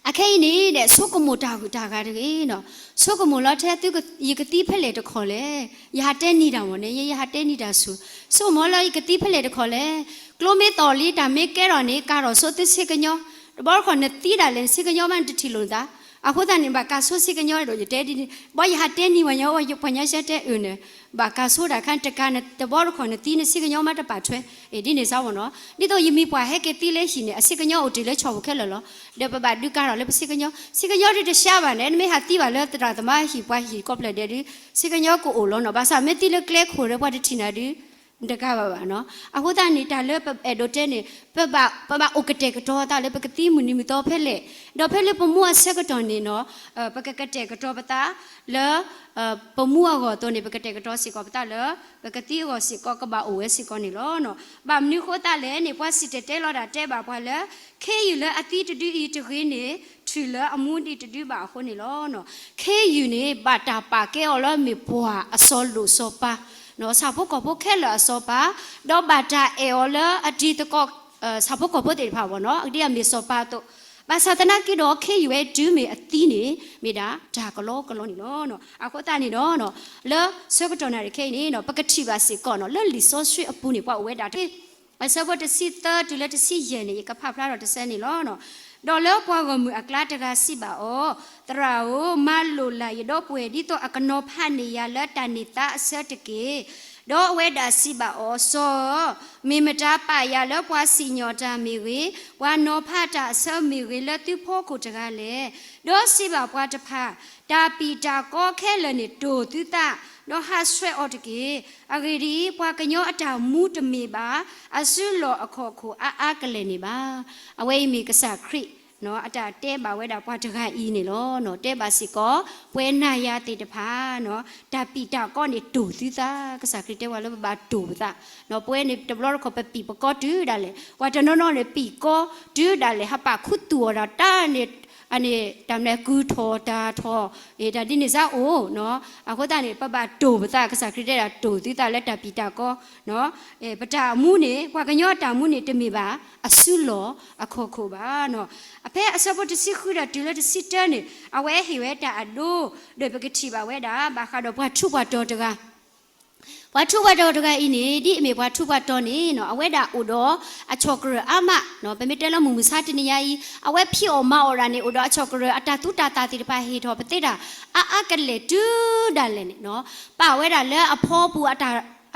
အခဲအံၤန့ၣ်ဒီး ဆိကမိၣ်တၢ်ဂုၤတၢ်ဂၤတဂ့ၤနီၤ, ဆိကမိၣ်လီၤထဲသု ယကသံဖဲလဲၣ်တခီလဲၣ်, ယဟးတဲနံၤတၢ်မ့ၢ်န့ၣ် ယဟးတဲနံၤတၢ်ဆူၣ်, ဆိကမိၣ်လီၤယကသံဖဲလဲၣ်တခီလဲၣ်, ကျိမ့ၢ်သီၣ်လံ တၢ်မ့ၢ်ကဲထီၣ်န့ၣ် ကၤထီၣ်ဆိသုဆ့ကညီ, တဘျီတခီၣ်နသံဒၣ်လဲာ် နဆ့ကညီမးနတထံၣ်လိာ်နသး, အဃိသတးန့ၣ် ဘၣ်ကၤဆိဆ့ကညီဒီး ယတဲဒ်န့ၣ် ဘၣ်ယဟးတဲနံၤဝဲညါ ပှၤညီရှဲတဲအၢၣ်န့ၣ် ဘၣ်ကၤဆိဒၣ်ခါတကးန့ၣ် တဘျီတခီၣ်နသံနဆ့ကညီမးတပာ်ထွဲ, အ့ၣ် ဒ်န့ၣ်စ့ၢ်ကီးနီၤ, ဒ်သိးယမ့ၢ်ပှၤဟဲက့ၤသံလၢဟံၣ်န့ၣ် အဆ့ကညီအိၣ်တ့ၢ်လၢဆီၣ်ဖိခဲလၢာ်လီၤ, ဒီးပဘၣ်ဒုးကၤထီၣ်လၢပဆ့ကညီ, ဆ့ကညီဒုးတဆှါဘၣ်န့ၣ် နမ့ၢ်ဟးသံဘၣ်လၢသရၣ်သမါဟံၣ်ပှၤဟံၣ်ကိးဖျၢၣ်ဒဲးဒုး ဆ့ကညီကအိၣ်လီၤနီၤ, ဘၣ်ဆၣ်မ့ၢ်သံလၢကျဲခိၣ်ဒီးပှၤတထံၣ်နၤဒုး တကးဘၣ်ဘၣ်နီၤ, အဃိသတးန့ၣ် တၢ်လၢပအဲၣ်ဒိးတဲန့ၣ် ပဘၣ် ပဘၣ်အိၣ်ကတဲာ်ကတီၤသးလၢပကသံမုၢ်နံၤမုၢ်သီဖဲလဲၣ်, ဒီးဖဲလၢပမူအဆၢကတီၢ်န့ၣ်နီၤ ပကကတဲာ်ကတီၤပသးလၢ ပမူအဂီၢ်အသိးန့ၣ် ပကတဲာ်ကတီၤစ့ၢ်ကီးပသးလၢ ပကသံအဂီၢ်စ့ၢ်ကီးကဘၣ်အိၣ်ဝဲစ့ၢ်ကီးန့ၣ်လီၤ. ဘၣ်မနုၤအဃိသတးလဲၣ်န့ၣ် ပှၤစံၣ်တဲၤတဲလီၤတၢ်တဲဘၣ်ပှၤလၢ ခ့ယုၢ်လၢအသံတဒုအံၤတဂ့ၤန့ၣ် ထုးလၢအမူဒံးတဒုဘၣ်အဃိန့ၣ်လီၤ. ခ့ယုၢ်န့ၣ် ဘၣ်တၢ်ပာ်ကဲအီၤလၢမ့ၢ်ပှၢ်အစီၤလိၣ်စီၤပၤ ဆၣ်ဖိကီၢ်ဖိခဲလၢာ်အစီၤပၤ, ဒီးဘၣ်တၢ်အဲၣ်အီၤလၢအတံၤသကိး ဆၣ်ဖိကီၢ်ဖိသ့ၣ်တဖၣ်ဘၣ်နီၤ ဒ်အမ့ၢ်စီၤပၤအသိး, ဘၣ်ဆၣ်သနာ်က့ဒီး ခ့ယုၢ်ဝဲတုၤမ့ၢ်အသံန့ၣ် မ့ၢ်ဒၣ်တၢ်ကလီကလီန့ၣ်လီၤ. အဃိသတးန့ၣ်ဒီး လၢဆၢကတီၢ်နၣ်ရံၣ်ခဲအံၤန့ၣ် ပကထံၣ်ဘၣ်စ့ၢ်ကီးနီၤ လၢလံာ်စီဆှံအပူၤန့ၣ် ပှၤအိၣ်ဝဲဒၣ် အဆၢဖိတဆံသၢတုၤလၢတဆံယဲၢ်န့ၣ် ယကဖးဖျါထီၣ်တစဲးန့ၣ်လီၤ. ဒီးလၢပှၤဂီၢ်မုၢ်အကျါတဂၤစံးဘၣ်အီၤ, သရၣ်ဧၢ, မၤလိာ်လၢ်ယဒီပုၢ်ဝဲၢ် ဒ်သိးအကနီၤဖးန့ၢ်ယၤလၢတၢ်န့ၢ်သါအဆၢတက့ၢ်. ဒီးအဝဲဒၣ်စံးဘၣ်အီၤ, စီၤဧၢ, မ့ၢ်မတၤပာ်ယၤလၢပှၤစံၣ်ညီၣ်တၢ်မ့ၢ်ဂ့ၤ, ပှၤနီၤဖးတၢ်အဆၢမ့ၢ်ဂ့ၤလၢသုဖီခိၣ်တဂၤလဲၣ်. ဒီးစံးဘၣ်ပှၤတဖၣ်, တၢ်ပံာ်တၢ်ကီခဲလၢာ်န့ၣ်တိၢ်သုသး, ဒီးဟးဆှဲးအီၤတက့ၢ်. အဂ့ၢ်ဒ်အံၤ, ပှၤကညီအတၢ်မူတမ့ၢ်ဘၣ်အစုလီၢ်အခီၣ်ခိၣ်အါအါကလဲာ်န့ၣ်ဘၣ်. အဝဲအံၤမ့ၢ်ကစၢ်ခရံာ် အတၢ်တဲဘၣ်ဝဲဒၣ်ပှၤတဂၤအံၤန့ၣ်လီၤ. တဲဘၣ်စ့ၢ်ကီး ပှၤနၤယၤသ့ၣ်တဖၣ်, တၢ်ပံာ်တၢ်ကီန့ၣ်တိၢ်သုသး, ကစၢ်ခရံာ်တဲဝဲလၢပဘၣ်တိၢ်ပသး, ပဝဲန့ၣ်တဘျီတခီၣ်ပပံာ်ပကီတုၤဒၣ်လဲာ်, ပှၤတနီၤနီၤန့ၣ်ပံာ်ကီတုၤဒၣ်လဲာ် ဟးပာ်ခူသူၣ်အီၤဒီးတၢ်န့ၣ်, အန့ၣ် တၢ်မနုၤကုၤထီၣ်တၢ်ထီၣ်, တၢ်ဒ်န့ၣ်စ့ၢ်အိၣ်, အဃိသတးန့ၣ် ပဘၣ်တိၢ်ပသး, ကစၢ်ခရံာ်တဲဒၣ်တိၢ်သုသးလၢတၢ်ပံာ်တၢ်ကီ ပတၢ်မူန့ၣ် ပှၤကညီအတၢ်မူန့ၣ် တမ့ၢ်ဘၣ်အစုလီၢ်အခီၣ်ခိၣ်ဘၣ်. အဖဲအဆၢဖိတဆံဃုဒီးတုၤလၢတဆံတၢန့ၣ် အဝဲဟ့ၣ်ဝဲတၢ်အဒိ, ဒီးပကထံၣ်ဘၣ်ဝဲဒၣ် ဘၣ်ဃးဒီးပှၤထူးပှၤတီၤတဂၤ, ပှၤထူးပှၤတီၤတဂၤအံၤန့ၣ် ဒ်အမ့ၢ်ပှၤထူးပှၤတီၤန့ၣ် အဝဲဒၣ်အိၣ်ဒီးအဆီၣ်ကရၢၢ်အါမး, ပမ့ၢ်တဲလၢမုၢ်မဆါတနံၤညါအံၤ အဝဲဖံးအီၣ်မၤအီၣ်ဒၣ်န့ၣ် အိၣ်ဒီးအဆီၣ်ကရၢၢ်အတၢ်သူတၢ်သၣ်သ့ၣ်တဖၣ်ဟ့ၣ်ထီၣ်ပသ့တၢ် အါအါကလဲာ်တုၤဒၣ်လဲာ်န့ၣ်, ပာ်ဝဲဒၣ်လၢအဖီပူၤ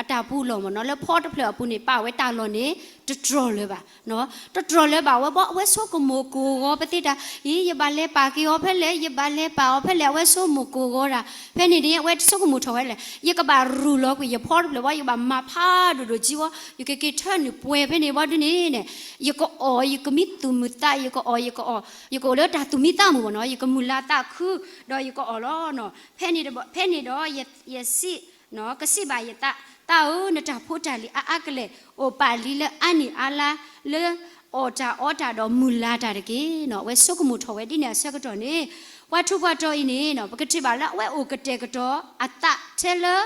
အတၢ်ပူၤလီၢ်မ့ၢ်နီၤ, လၢဖီတဖျၢၣ်အပူၤန့ၣ် ပာ်ဝဲတၢ်လီၢ်န့ၣ် တတြီၢ်လၢၤဘၣ်, တတြီၢ်လၢၤဘၣ်ဝဲဘၣ်, အဝဲဆိကမိၣ်ကိၢ်ဂီၤပသ့တၢ်, အံၤ ယဘၣ်လဲၤပာ်က့ၤအီၤဖဲလဲၣ်, ယဘၣ်လဲၤပာ်အီၤဖဲလဲၣ်, အဝဲဆိကမိၣ်ကိၢ်ဂီၤဒၣ်, ဖဲန့ၣ်န့ၣ် အဝဲဆိကမိၣ်ထီၣ်ဝဲလဲၣ်, ယကဘၣ်ရူၢ်လီၤကွံာ်ယဖီတဖျၢၣ်ဘၣ်, ယဘၣ်မၤဖးဒိၣ်ဒိၣ်ကံဝီ, ယကက့ၤထၢနုာ်ပှဲၤဖဲန့ၣ်ဘၣ်ဒ်န့ၣ်န့ၣ်, ယကအီၣ် ယကမံသူၣ်မုာ်သး, ယကအီၣ် ယကအီၣ်, ယကအိၣ်လၢတၢ်သူၣ်မံသးမုာ်မ့ၢ်နီၤ, ယကမုာ်လၤသးခု, ဒီးယကအီၣ်လီၤ. ဖဲန့ၣ်ဒီး ယစံး ကစံးဘၣ်ယသး, သးဧၢ, နတၢ်ဖိတၢ်လံၤအါအါကလဲာ် အိၣ်ပာ်လံလၢအါနံၣ်အါလါ, လၢအီၣ်တၢ်အီတၢ်ဒီးမုၢ်လၢ်တၢ်တက့ၢ်. အဝဲဆိကမိၣ်ထီၣ်ဝဲဒ်န့ၣ်အဆၢကတီၢ်န့ၣ်, ပှၤထူးပှၤတီၤအံၤန့ၣ် ပကထံၣ်ဘၣ်လၢအဝဲအိၣ်ကတဲာ်ကတီၤအသးထဲလၢ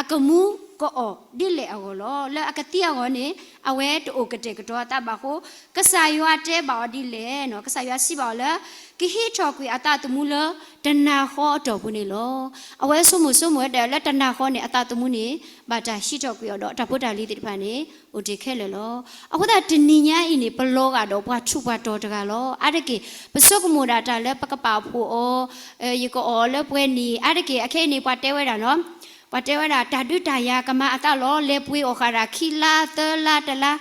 အကမူကအီၣ်ဒ်လဲၣ်အဂီၢ်လီၤ. လၢအကသံအဂီၢ်န့ၣ် အဝဲတအိၣ်ကတဲာ်ကတီၤအသးဘၣ်အဃိ, ကစၢ်ယွၤတဲဘၣ်အီၤဒ်လဲၣ်, ကစၢ်ယွၤစံးဘၣ်အီၤလၢ ကဟံးထီၣ်ကွံာ်အသးသမူလၢတနၤဃီအတီၢ်ပူၤန့ၣ်လီၤ. အဝဲဆိကမိၣ်ဆိကမိၣ်ဝဲဒၣ်လၢတနၤဃီန့ၣ် အသးသမူန့ၣ် ဘၣ်တၢ်ဟံးထီၣ်ကွံာ်အီၤဒီးအတၢ်ဖိတၢ်လံၤသ့ၣ်တဖၣ်န့ၣ် အိၣ်တ့ၢ်ခဲလၢာ်လီၤ. အဃိသတးတနံၤညါအံၤန့ၣ် ပလီၤဂာ်ဒီးပှၤထူးပှၤတီၤတဂၤလီၤ. အါတက့ၢ် ပဆိကမိၣ်ဒၣ်တၢ်လၢပကပာ်ဖှိၣ်အီၤ, ယကအီၣ်လၢပှဲၤနံၣ်, အါတက့ၢ် အခဲအံၤန့ၣ် ပှၤတဲဝဲဒၣ်နီၤ, ပှၤတဲဝဲဒၣ် တၢ်ဒုးတၢ်ယၤကမၤအသးလီၤ, လဲၤပှ့ၤအီၣ်ဃာ်ဒၣ်ခံလါသၢလါတလါ,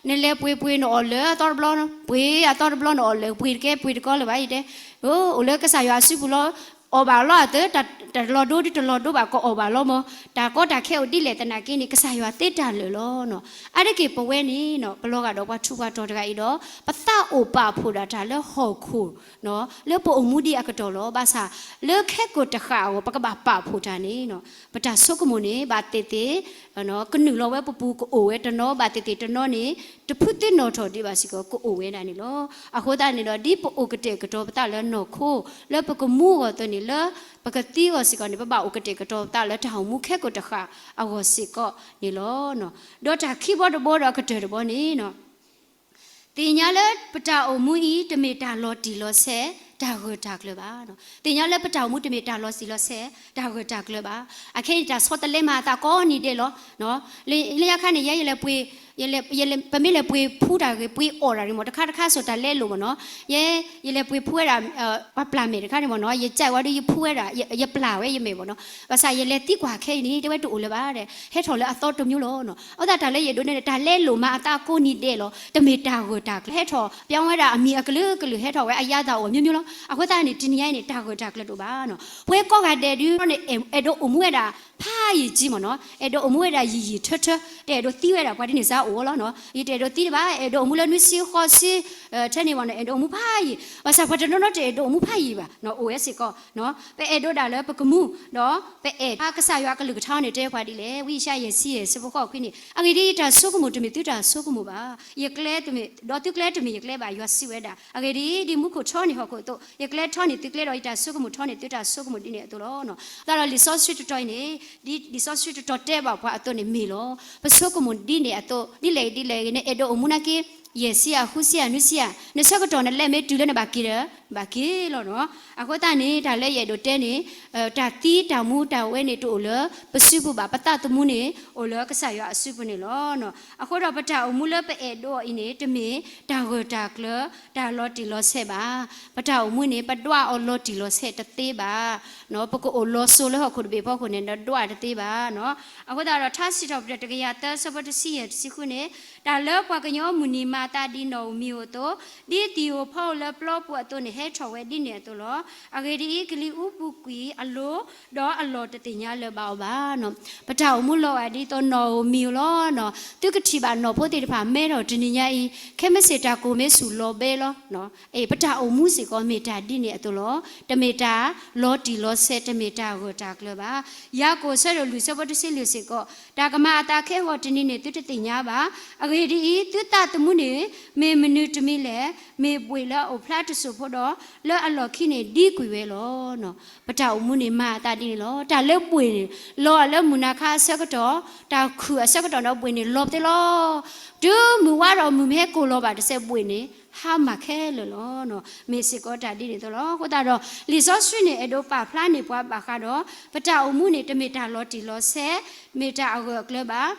နလဲၤပှ့ၤပှ့ၤနအီၣ်လၢအသီတဘျီ, ပှ့ၤအသီတဘျီနအီၣ်လၢၤ, ပှ့ၤတကဲပှ့ၤတကီလၢၤဘၣ်, ယတဲ, အိၣ်လၢကစၢ်ယွၤအစုပူၤလီၤ. အီၣ်ဘၣ်လီၤအသး, တၢ်တလီၤဒိဒ်တလီၤဒိဘၣ် ကအီၣ်ဘၣ်လီၤမး, တၢ်ကီတၢ်ခဲအိၣ်ဒ်လဲၣ်သနာ်က့န့ၣ် ကစၢ်ယွၤသ့တၢ်လၢာ်လီၤ. အါတက့ၢ်ပဝဲန့ၣ် ပလီၤဂာ်ဒီးပှၤထူးပှၤတီၤတဂၤအံၤဒီး ပသးအိၣ်ပာ်ဖှိၣ်ဒၣ်တၢ်လၢဟီၣ်ခိၣ် လၢပအိၣ်မူဒံးအကတီၢ်လီၤ. ဘၣ်ဆၣ် လၢခဲကိာ်တဃာ်အဂီၢ် ပကဘၣ်ပာ်ဖှိၣ်တၢ်န့ၣ် ပတၢ်ဆိကမိၣ်န့ၣ် ဘၣ်သ့ၣ်သ့ၣ် ကနုာ်လီၤဝဲပပူၤ ကအိၣ်ဝဲတနီၤ, ဘၣ်သ့ၣ်သ့ၣ်တနီၤန့ၣ် တဖုသ့ၣ်နီၣ်ထီၣ်ဒံးဘၣ်စ့ၢ်ကီး ကအိၣ်ဝဲဒၣ်န့ၣ်လီၤ. အဃိသတးန့ၣ်ဒီး ဒ်ပအိၣ်ကတဲာ်ကတီၤပသးလၢနီၢ်ခိ လၢပကမူအဂီၢ်အသိးန့ၣ် လၢပကသံအဂီၢ်စ့ၢ်ကီးန့ၣ် ပဘၣ်အိၣ်ကတဲာ်ကတီၤပသးလၢတၢ်အိၣ်မူခဲကိာ်တဃာ်အဂီၢ်စ့ၢ်ကီးန့ၣ်လီၤ. ဒီးတၢ်ခံဘီတဘီဒီးအကတၢၢ်တဘီန့ၣ် သ့ၣ်ညါလၢပတၢ်အိၣ်မူအံၤ တမ့ၢ်တၢ်လီၤတံၢ်လီၤဆဲး တၢ်ဂၢၢ်တၢ်ကျၢၤဘၣ်. သ့ၣ်ညါလၢပတၢ်အိၣ်မူတမ့ၢ်တၢ်လီၤတံၢ်လီၤဆဲး တၢ်ဂၢၢ်တၢ်ကျၢၤဘၣ်. အခဲအံၤန့ၣ် တၢ်ဆီတလဲမၤအသးကိးနံၤဒဲးလီၤ. လၢညါခါန့ၣ် ယဲယလဲၤပှ့ၤ, ယလဲၤ, ယလဲၤ, ပမ့ၢ်လဲၤပှ့ၤဖှူတၢ်ဂ့ၤ ပှ့ၤအီၣ်တၢ်ဂ့ၤမး တခါတခါစီၤတၢ်လဲလိာ်မးနီၤ, ယဲယလဲၤပှ့ၤဖှူဝဲဒၣ် ပှၤပျၢ်မဲာ်တခါန့ၣ်မးနီၤ, ယကးဝဲဒီးယဖှူဝဲဒၣ်, ယပျၢ်ဝဲယမဲာ်မးနီၤ. ဘၣ်ဆၣ်ယလဲၤသံကွၢ်ခဲအံၤန့ၣ် တဲဝဲတအိၣ်လၢၤဘၣ်ဒီး ဟဲထီၣ်လၢအသီတမျိုးလီၤ. အဃိသတးတၢ်လၢယအဲၣ်ဒိးန့ၣ် တၢ်လဲလိာ်မၤအသးကိးနံၤဒဲးလီၤ. တမ့ၢ်တၢ်ဂၢၢ်တၢ်ကျၢၤ ဟဲထီၣ် ပြောင်းဝဲဒၣ်အမံၤအကလုာ်ကလုာ် ဟဲထီၣ်ဝဲအရသာအိၣ်အမျိုးမျိုးလီၤ. အဃိသတးန့ၣ် တနံၤညါအံၤန့ၣ် တၢ်ဂၢၢ်တၢ်ကျၢၤတအိၣ်ဘၣ်နီၤ. ပှၤကိးဂၤဒဲးဒုးန့ၣ် အဲၣ်ဒိးအိၣ်မူဝဲဒၣ်ဖးယံာ်ကံမးနီၤ, အဲၣ်ဒိးအိၣ်မူဝဲဒၣ်ယံာ်ယံာ်ထၢထၢ, တအဲၣ်ဒိးသံဝဲဒၣ်ပှၤဒ်န့ၣ်စ့ၢ်အိၣ်လီၤ. ယတအဲၣ်ဒိးသံတဘၣ်, အဲၣ်ဒိးအိၣ်မူလၢနွံဆံဃိးဆံ ထဲန့ၣ်မးနီၤ, အဲၣ်ဒိးအိၣ်မူဖးယံာ်. ဘၣ်ဆၣ်ပှၤတနီၤနီၤတအဲၣ်ဒိးအိၣ်မူဖးယံာ်ဘၣ်, အိၣ်ဝဲစ့ၢ်ကီး. ပအဲၣ်ဒိးဒၣ်လၢပကမူ, ဒီးပအဲၣ်ကစၢ်ယွၤအကလုၢ်ကထါန့ၣ် တဲပှၤဒ်လဲၣ်. ဝံယၡါယၤ ယဲၢ်ဆံယဲၢ် ဆၢဖိဃိးခွံန့ၣ်, အဂ့ၢ်ဒ်အံၤ, ယတၢ်ဆိကမိၣ်တမ့ၢ်သုတၢ်ဆိကမိၣ်ဘၣ်. ယကျဲတမ့ၢ်, ဒီးသုကျဲတမ့ၢ်ယကျဲဘၣ်, ယွၤစံးဝဲဒၣ်. အဂ့ၢ်ဒ်အံၤ, ဒ်မူခိၣ်ထီန့ၢ်ဟီၣ်ခိၣ်အသိး, ယကျဲထီန့ၢ်သုကျဲဒီး ယတၢ်ဆိကမိၣ်ထီန့ၢ်သုတၢ်ဆိကမိၣ်ဒ်န့ၣ်အသိးလီၤ. သတးဒီးလံာ်စီဆှံတတီၤအံၤန့ၣ်, ဒ်လံာ်စီဆှံတတီၤတဲဘၣ်ပှၤအသိးန့ၣ်မ့ၢ်လီၤ. ပဆိကမိၣ်ဒ်န့ၣ်အသိး, ဒ်လဲၣ်ဂ့ၤဒ်လဲၣ်ဂ့ၤ, နအဲၣ်ဒိးအိၣ်မူနာ်က့ ယဲၢ်ဆံယၤ, ဃုဆံယၤ, နွံဆံယၤ, နဆၢကတီၢ်နလဲၤမ့ၢ်တုၤလၢနဘၣ်က့ၤဒီး ဘၣ်က့ၤလီၤနီၤ. အဃိသတးန့ၣ် တၢ်လၢယအဲၣ်ဒိးတဲန့ၣ် တၢ်သံတၢ်မူတၢ်ဝဲန့ၣ်တအိၣ်လၢပစုပူၤဘၣ်, ပသးသမူန့ၣ် အိၣ်လၢကစၢ်ယွၤအစုပူၤန့ၣ်လီၤ. အဃိဒီးပတၢ်အိၣ်မူလၢပအဲၣ်ဒိးအီၤအံၤန့ၣ် တမ့ၢ်တၢ်ဂၢၢ်တၢ်ကျၢၤ တၢ်လီၤတံၢ်လီၤဆဲးဘၣ်. ပတၢ်အိၣ်မူန့ၣ် ပဒွးအီၤလီၤတံၢ်လီၤဆဲးတသ့ဘၣ်. ပကအိၣ်လီၤစိၤလၢဟီၣ်ခိၣ်တဘ့ၣ်ဖီခိၣ်န့ၣ် ဒွးတသ့ဘၣ်. အဃိသတးဒီး ထါစံးထီၣ်ပတြၢၤတကယၤသၢ ဆၢဖိတဆံယဲၢ်တဆံဃုန့ၣ် တၢ်လၢပှၤကညီမုၢ်နံၤမၤအသးဒ်နီၣ်ဧိၤမံၤဧိၤအသိး, ဒ်သံၣ်ဧိၤဖီဧိၤလၢပျီပူၤအသိးန့ၣ် ဟဲထီၣ်ဝဲဒ်န့ၣ်အသိးလီၤ. အဂ့ၢ်ဒ်အံၤ, ကလံၤအူပူၤကွံာ်အလိၤ, ဒီးအလီၢ်တသ့ၣ်ညါလၢၤဘၣ်အီၤဘၣ်. ပတၢ်အိၣ်မူလီၤဂာ်ဒ်သိးနီၣ်ဧိၤမံၤဧိၤလီၤ. သုကထံၣ်ဘၣ်နီၣ်ဖိသ့ၣ်တဖၣ် မဲထီၣ်တနံၤညါအံၤ, ခဲမုၢ်ဆ့ၣ်တၢ်ကိၢ်မ့ၢ်ဆူၣ်လီၤဘဲလီၤ. ပတၢ်အိၣ်မူစ့ၢ်ကီးမ့ၢ်တၢ်ဒ်န့ၣ်အသိးလီၤ. တမ့ၢ်တၢ်လီၤတံၢ်လီၤဆဲး, တမ့ၢ်တၢ်ဂၢၢ်တၢ်ကျၢၤဘၣ်. ယၤကိာ်ဆၢဒိၣ်လွံၢ် ဆၢဖိတဆံလွံၢ်စ့ၢ်ကီး, တၢ်ကမၤအသးခဲဂီၤတနံၤန့ၣ် သုတသ့ၣ်ညါဘၣ်. အဂ့ၢ်ဒ်အံၤ, သုသးသမူန့ၣ် မ့ၢ်မနုၤတမံၤလဲၣ်. မ့ၢ်ဘှ့ၣ်လၢအအိၣ်ဖျါတစိၢ်ဖိဒီး လၢအလီၢ်ခံန့ၣ် ဒံကွံာ်ဝဲလီၤ. ပတၢ်အိၣ်မူန့ၣ် မၤအသးဒ်န့ၣ်လီၤ. တၢ်လၢဘှ့ၣ်န့ၣ် လီၤလၢမုၢ်နၤခါအဆၢကတီၢ်, တၢ်ခုၣ်အဆၢကတီၢ်ဒီးဘှ့ၣ်န့ၣ်လီၤပသ့လီၤ. တုၤမုၢ်ဝါဒီးမုၢ်မ့ၢ်ဟဲကိၢ်လီၤဘၣ်တစဲးဘှ့ၣ်န့ၣ် ဟါမၢ်ခဲလၢာ်လီၤ. မ့ၢ်စ့ၢ်ကီးတၢ်ဒ်န့ၣ်အသိးလီၤ. အဃိသတးဒီး လံာ်စီဆှံန့ၣ် အဲၣ်ဒိးပာ်ဖျါန့ၢ်ပှၤဘၣ်ဃးဒီး ပတၢ်အိၣ်မူန့ၣ် တမ့ၢ်တၢ်လီၤတံၢ်လီၤဆဲး, မ့ၢ်တၢ်အဂၢၢ်အကျၢၤဘၣ်.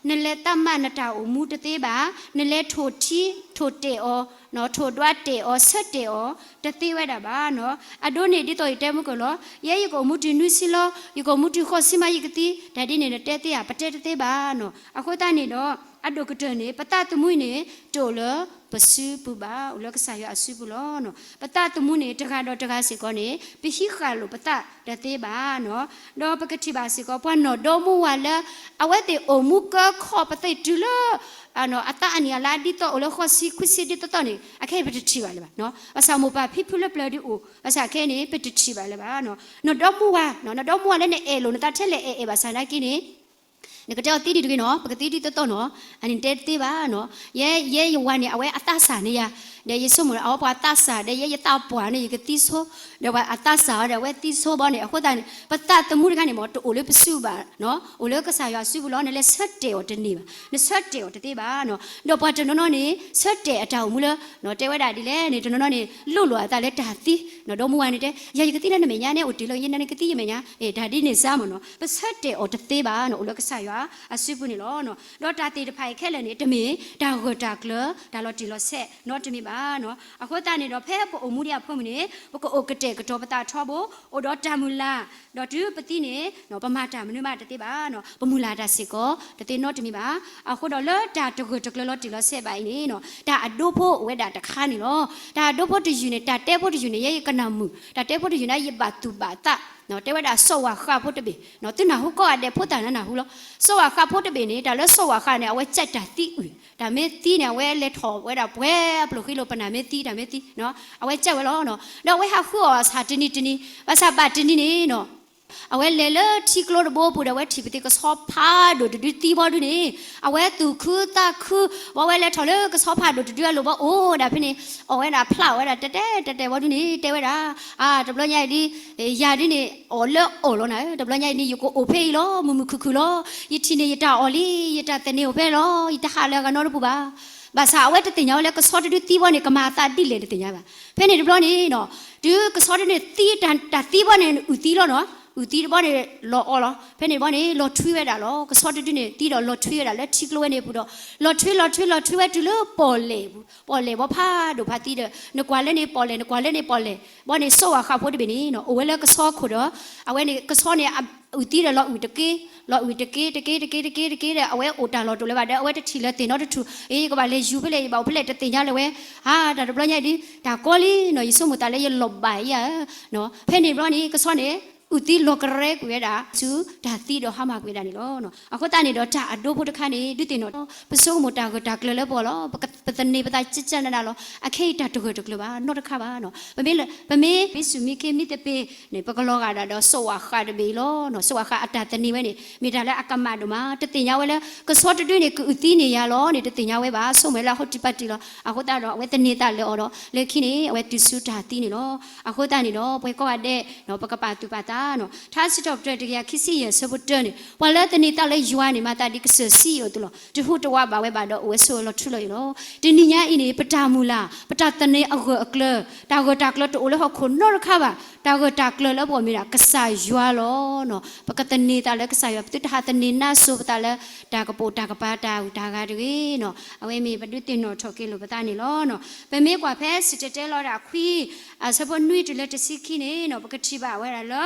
နလဲၤသးမးနတၢ်အိၣ်မူတသ့ဘၣ်. နလဲၤထိၣ်ထံထိၣ်တဲာ်အီၤ, ထိၣ်ဒွးတဲာ်အီၤ, ဆၢတဲာ်အီၤ တသ့ဝဲဒၣ်ဘၣ်. အဒိန့ၣ်ဒ်သိးယတဲမုၢ်ကၢၢ်လီၤ, ယဲယကအိၣ်မူတုၤနွံဆံလီၤ, ယကအိၣ်မူတုၤဃိးဆံမးယကသံ, တၢ်ဒ်န့ၣ်နတဲသ့ဧါ, ပတဲတသ့ဘၣ်. အဃိသတးန့ၣ်ဒီး အဒိၣ်ကတၢၢ်န့ၣ် ပသးသမူန့ၣ် တအိၣ်လၢပစုပူၤဘၣ်, အိၣ်လၢကစၢ်ယွၤအစုပူၤလီၤ. ပသးသမူန့ၣ် တဂၤဒီးတဂၤစ့ၢ်ကီးန့ၣ် ပဟံးဃာ်လိာ်ပသးတသ့ဘၣ်. ဒီးပကထံၣ်ဘၣ်စ့ၢ်ကီး ပှၤနီၢ်ဒီမါဝၤလၢ အဝဲသ့ၣ်အိၣ်မူကၢခီၣ်ပသ့ၣ်တုၤလၢ အသးအနံၣ်အလါဒ်သိးအိၣ်လၢဃိးဆံခွံဆံဒ်သိးသိးန့ၣ် အခဲအံၤပတထံၣ်ဘၣ်လၢၤဘၣ်. ဘၣ်ဆၣ်မိၢ်ပၢ်ဖံဖုလၢပျၢၤဒုးအိၣ်, ဘၣ်ဆၣ်ခဲအံၤန့ၣ် ပတထံၣ်ဘၣ်လၢၤဘၣ်. နီၢ်ဒီမါဝၤ, နီၢ်ဒီမါဝၤလၢနအဲၣ်လိာ်နသးထဲလဲၣ်အဲၣ်အဲၣ်ဘၣ်ဆၣ်နာ်က့န့ၣ် နကတဲအီၤသံဒံးတဂ့ၤနီၤ, ပကသံဒ်သိးသိးနီၤ, အန့ၣ်တဲတသ့ဘၣ်နီၤ. ယဲ ယဲယဝၤန့ၣ် အဝဲအသးစၢ်န့ၢ်ယၤ, ဒီးယဆိကမိၣ်အဝဲပှၤသးစၢ် ဒီးယဲယသးပှၢ်န့ၣ် ယကသံဆိ, ဒီးပှၤအသးစၢ်အီၤဒီး အဝဲသံဆိဘီန့ၣ် အဃိသတးန့ၣ် ပသးသမူတခါန့ၣ်မ့ၢ် တအိၣ်လၢပစုဘၣ်, အိၣ်လၢကစၢ်ယွၤစုပူၤလီၤ. နလဲၤဆၢတဲာ်အီၤတန့ၢ်ဘၣ်, နဆၢတဲာ်အီၤတသ့ဘၣ်နီၤ. ဒီးပှၤတနီၤနီၤန့ၣ် ဆၢတဲာ်အတၢ်အိၣ်မူလၢ တဲဝဲဒၣ်ဒ်လဲၣ်န့ၣ် တနီၤနီၤန့ၣ် လိၣ်လိာ်အသးလၢတၢ်သံ, နီၢ်ဒီမါဝၤန့ၣ်တဲ ယၤယကသံလၢနမဲာ်ညါန့ၣ် အိၣ်တ့ၢ်လၢယဲန့ၣ် နကသံယမဲာ်ညါ, တၢ်ဒ်န့ၣ်စ့ၢ်မ့ၢ်နီၤ. ပဆၢတဲာ်အီၤတသ့ဘၣ်နီၤ, အိၣ်လၢကစၢ်ယွၤအစုပူၤန့ၣ်လီၤ. ဒီးတၢ်သ့ၣ်တဖၣ်အံၤခဲလၢာ်န့ၣ် တမ့ၢ်တၢ်ဂၢၢ်တၢ်ကျၢၤ တၢ်လီၤတံၢ်လီၤဆဲးနီတမံၤဘၣ်နီၤ. အဃိသတးန့ၣ်ဒီး ဖဲပအိၣ်မူဒံးအဖိမုၢ်န့ၣ် ပကအိၣ်ကတဲာ်ကတီၤပသးထီဘိ, အိၣ်ဒီးတၢ်မုၢ်လၢ်, ဒီးတုၤပသံန့ၣ် ပမၤတၢ်မနုၤမးတသ့ဘၣ်နီၤ, ပမုၢ်လၢ်တၢ်စ့ၢ်ကီး တသ့နီတမံၤဘၣ်. အဃိဒီးလၢတၢ်တဂၢၢ်တကျၢၤလီၤတံၢ်လီၤဆဲးဘၣ်အံၤန့ၣ် တၢ်အဒိဖိအိၣ်ဝဲဒၣ်တခါန့ၣ်လီၤ. တၢ်အဒိဖိတယုၢ်န့ၣ် တၢ်တဲဖိတယုၢ်န့ၣ် ယဲယကနၣ်မုာ်, တၢ်တဲဖိတယုၢ်န့ၣ် ယဘၣ်သူၣ်ဘၣ်သး, တဲဝဲဒၣ်စီၤဝၣ်ဃးဖိတဘ့ၣ်, သုနၢ်ဟူကိးဂၤဒဲးဖိသၣ်နၢ်ဟူလီၤ. စီၤဝၣ်ဃးဖိတဘ့ၣ်န့ၣ် တၢ်လၢစီၤဝၣ်ဃးန့ၣ် အဝဲကဲတၢ်သံအုၣ်, တၢ်မ့ၢ်သံန့ၣ် အဝဲလဲၤထီၣ်ဝဲဒၣ်ပှဲၤအပျိၢ်ဃံလိာ် ပနၢ်မ့ၢ်သံ တၢ်မ့ၢ်သံ, အဝဲကဲဝဲလီၤ. ဒီးအဝဲဟးဃုအီၣ်ဆၣ်တနံၤတနံၤ, ဘၣ်ဆၣ်ဘၣ်တနံၤန့ၣ် အဝဲလဲၤလၢထံကျိတဘိပူၤဒီး အဝဲထံၣ်ပသံးကဆီဖးဒိၣ်တဒုသံဘီဒုန့ၣ်, အဝဲသူၣ်ခုသးခု, ဘီဝဲလဲၤထီၣ်လၢကဆီဖးဒိၣ်တဒုအလိၤဘီအိၣ်ဝဲဒၣ်ဖဲန့ၣ်, အီၣ်ဝဲဒၣ်ဖျးအီၣ်ဝဲဒၣ်တဲာ်တဲာ်တဲာ်တဲာ်ဘီဒုန့ၣ် တဲဝဲဒၣ်, အါ တဘျီညါအံၤဒ် ယၤဒ်န့ၣ် အီၣ်လၢအီၣ်လီၤနၤဧၢ, တဘျီညါအံၤန့ၣ် ယကအိၣ်ဖဲအံၤလီၤ, မုာ်မုာ်ခုၣ်ခုၣ်လီၤ, ယထံၣ်န့ၣ်ယတၢ်အီၣ်လံ, ယတၢ်သန့ၤအိၣ်ဖဲလီၤ, ယတဟးလၢအဂၤနီတပူၤဘၣ်. ဘၣ်ဆၣ်အဝဲတသ့ၣ်ညါဝဲလၢကဆီတဒုသံဘီန့ၣ် ကမၤအသးဒ်လဲၣ်တသ့ၣ်ညါဘၣ်. ဖဲန့ၣ်တဘျီန့ၣ် တုၤကဆီတဒုန့ၣ်သံ တၢ်သံဘီန့ၣ် အုၣ်သံလီၤနီၤ, အုၣ်သံတဘီန့ၣ် လီၤအီလီၤ, ဖဲန့ၣ်တဘျီန့ၣ် လီၤထွံဝဲဒၣ်လီၤ. ကဆီတဒုန့ၣ်သံဒီးလီၤထွံဝဲဒၣ်လၢထံကျိဝဲန့ၣ်အပူၤဒီး လီၤထွံလီၤထွံလီၤထွံဝဲတုၤလၢပီၣ်လဲၣ်ပူၤ, ပီၣ်လဲၣ်ဘီဖးဒိၣ်ဖးသံဒီး နကွၢ်လၢန့ၣ်ပီၣ်လဲၣ် နကွၢ်လၢန့ၣ်ပီၣ်လဲၣ်, ဘီန့ၣ် စီၤဝၣ်ဃးဖိတဘ့ၣ်န့ၣ် အိၣ်ဝဲလၢကဆီခိၣ်ဒီး အဝဲန့ၣ် ကဆီန့ၣ် အုၣ်သံဒီးလီၤအုၣ်တက့ၢ်, လီၤအုၣ်တက့ၢ် တက့ၢ် တက့ၢ် တက့ၢ် တက့ၢ်ဒီး အဝဲအိၣ်တၢ်လီၢ်တအိၣ်လၢၤဘၣ်ဒီး အဝဲတထံၣ်လၢၤသ့ၣ်နီတထူၣ်, အ့ ယကဘၣ်လဲၤယူၤဖဲလဲၣ် ယဘၣ်အိၣ်ဖဲလဲၣ်တသ့ၣ်ညါလၢၤဝဲ, အါ တၢ်တဘျီညါအံၤဒ် တၢ်ကီလံနီၤ, ယဆိကမိၣ်သးလၢယလီၤဘၣ်ယၤဧၢ, ဖဲန့ၣ်တဘျီန့ၣ် ကဆီန့ၣ် အုၣ်သံလီၤကရဲကွံာ်ဝဲဒၣ် ဆူတၢ်သံဒီးဟါမၢ်ကွံာ်ဝဲဒၣ်န့ၣ်လီၤ. အဃိသတးန့ၣ်ဒီး တၢ်အဒိဖိတခါန့ၣ် ဒုးသ့ၣ်နီၣ် ပဆိကမိၣ်တၢ်ဂၢၢ်တၢ်ကျၢၤလၢပဂီၢ်လီၤ. ပသန့ၤပသးကၢကၢနးနးလီၤ. အခဲအံၤတၢ်တဂၢၢ်တကျၢၤဘၣ် နီတခါဘၣ်. ပမ့ၢ် ပမ့ၢ်မံဆူၣ်မံခ့မံသပ့ၤန့ၣ် ပကလီၤဂာ်ဒၣ်ဒီးစီၤဝၣ်ဃးတဘ့ၣ်အံၤလီၤ. စီၤဝၣ်ဃးအတၢ်သန့ၤဝဲန့ၣ် မ့ၢ်တၢ်လၢအကမၣ်ဒိၣ်မး တသ့ၣ်ညါဝဲလၢ ကဆီတဒုန့ၣ် ကအုၣ်သံန့ၢ်ယၤလီၤန့ၣ် တသ့ၣ်ညါဝဲဘၣ်. ဆိကမိၣ်ဝဲလၢအဟီၣ်တံၢ်ပၢ်တံၢ်လီၤ. အဃိသတးဒီး အဝဲသန့ၤသးလၢအီၤဒီး လၢခံန့ၣ် အဝဲတုၤဆူတၢ်သံန့ၣ်လီၤ. အဃိသတးန့ၣ်ဒီး ပှၤကိးဂၤဒဲး ပကပာ်သူၣ်ပာ်သး ထါစံးထီၣ်ပတြၢၤတကယၤခံဆံယဲၢ်အဆၢဖိတၢန့ၣ် ပှၤလၢသန့ၤသးလၢယွၤန့ၣ် မၤသးဒ်ကစၢၢ်ဆံးယံာ်အသိးလီၤ. တဟူးတဝးဘၣ်ဝဲဘၣ်ဒီးအိၣ်ဝဲဆိးဝဲလီၤထူလီၤယိာ်လီၤ. တနံၤညါအံၤန့ၣ် ပတၢ်မုၢ်လၢ် ပတၢ်သန့ၤအဂၢၢ်အကျၢၤ တၢ်ဂၢၢ်တၢ်ကျၢၤတအိၣ်လၢဟီၣ်ခိၣ်နီတခါဘၣ်. တၢ်ဂၢၢ်တၢ်ကျၢၤလၢပဂီၢ်မ့ၢ်ဒၣ်ကစၢ်ယွၤလီၤ. ပကသန့ၤသးလၢကစၢ်ယွၤ ပသုတဟးသန့ၤနါစိၤပသးလၢ တၢ်ကပိာ်တၢ်ကပၤတၢ်ဂုၤတၢ်ဂၤတဂ့ၤနီၤ. အဝဲမ့ၢ်ပဒုးသ့ၣ်နီၣ်ထီၣ်က့ၤလိာ်ပသးန့ၣ်လီၤ. ပမ့ၢ်ကွၢ်ဖဲစံၣ်တဲၤတဲလီၤတၢ်ခွံ အဆၢဖိနွံတုၤလၢတဆံခံန့ၣ်နီၤ ပကထံၣ်ဘၣ်ဝဲဒၣ်လၢ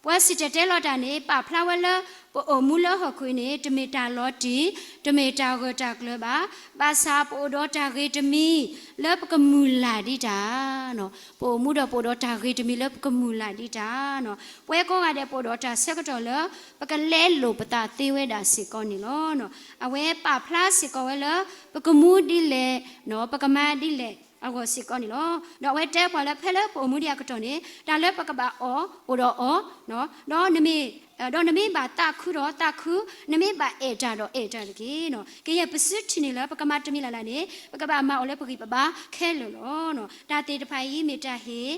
ပှၤစံၣ်တဲၤတဲလီၤတၢ်န့ၣ် ပာ်ဖျါဝဲလၢ ပအိၣ်မူလၢဟီၣ်ခိၣ်အံၤန့ၣ် တမ့ၢ်တၢ်လီၤတံၢ် တမ့ၢ်တၢ်ဂၢၢ်တၢ်ကျၢၤဘၣ်. ဘၣ်ဆၣ်ပအိၣ်ဒီးတၢ်ဂ့ၤတမံၤ လၢပကမုၢ်လၢ်ဒံးတၢ် ပအိၣ်မူဒီးပအိၣ်ဒီးတၢ်ဂ့ၤတမံၤလၢပကမုၢ်လၢ်ဒံးတၢ်. ပဝဲကိးဂၤဒဲးပအိၣ်ဒီးတၢ်ဆၢကတီၢ်လၢ ပကလဲလိာ်ပသးသ့ဝဲဒၣ်စ့ၢ်ကီးန့ၣ်လီၤ. အဝဲပာ်ဖျါစ့ၢ်ကီးဝဲလၢ ပကမူဒ်လဲၣ် ပကမၤဒ်လဲၣ်အဂီၢ်စ့ၢ်ကီးန့ၣ်လီၤ. ဒီးအဝဲတဲပှၤလၢဖဲလၢပအိၣ်မူဒံးအကတီၢ်န့ၣ် တၢ်လၢပကဘၣ်အီၣ် အိၣ်ဒီးအီၣ်, ဒီးနမ့ၢ် ဒီးနမ့ၢ်ဘၣ်သးခုဒီးသးခု, နမ့ၢ်ဘၣ်အဲၣ်တၢ်ဒီးအဲၣ်တၢ်တက့ၢ်. ကယဲၢ်ပစုထံၣ်န့ၣ်လၢပကမၤတမံၤလၢ်လၢ်န့ၣ် ပကဘၣ်မၤအီၤလၢပဂံၢ်ပဘါခဲလၢာ်လီၤ. တၢ်သ့ၣ်တဖၣ်အံၤမ့ၢ်တၢ်ဟ့ၣ်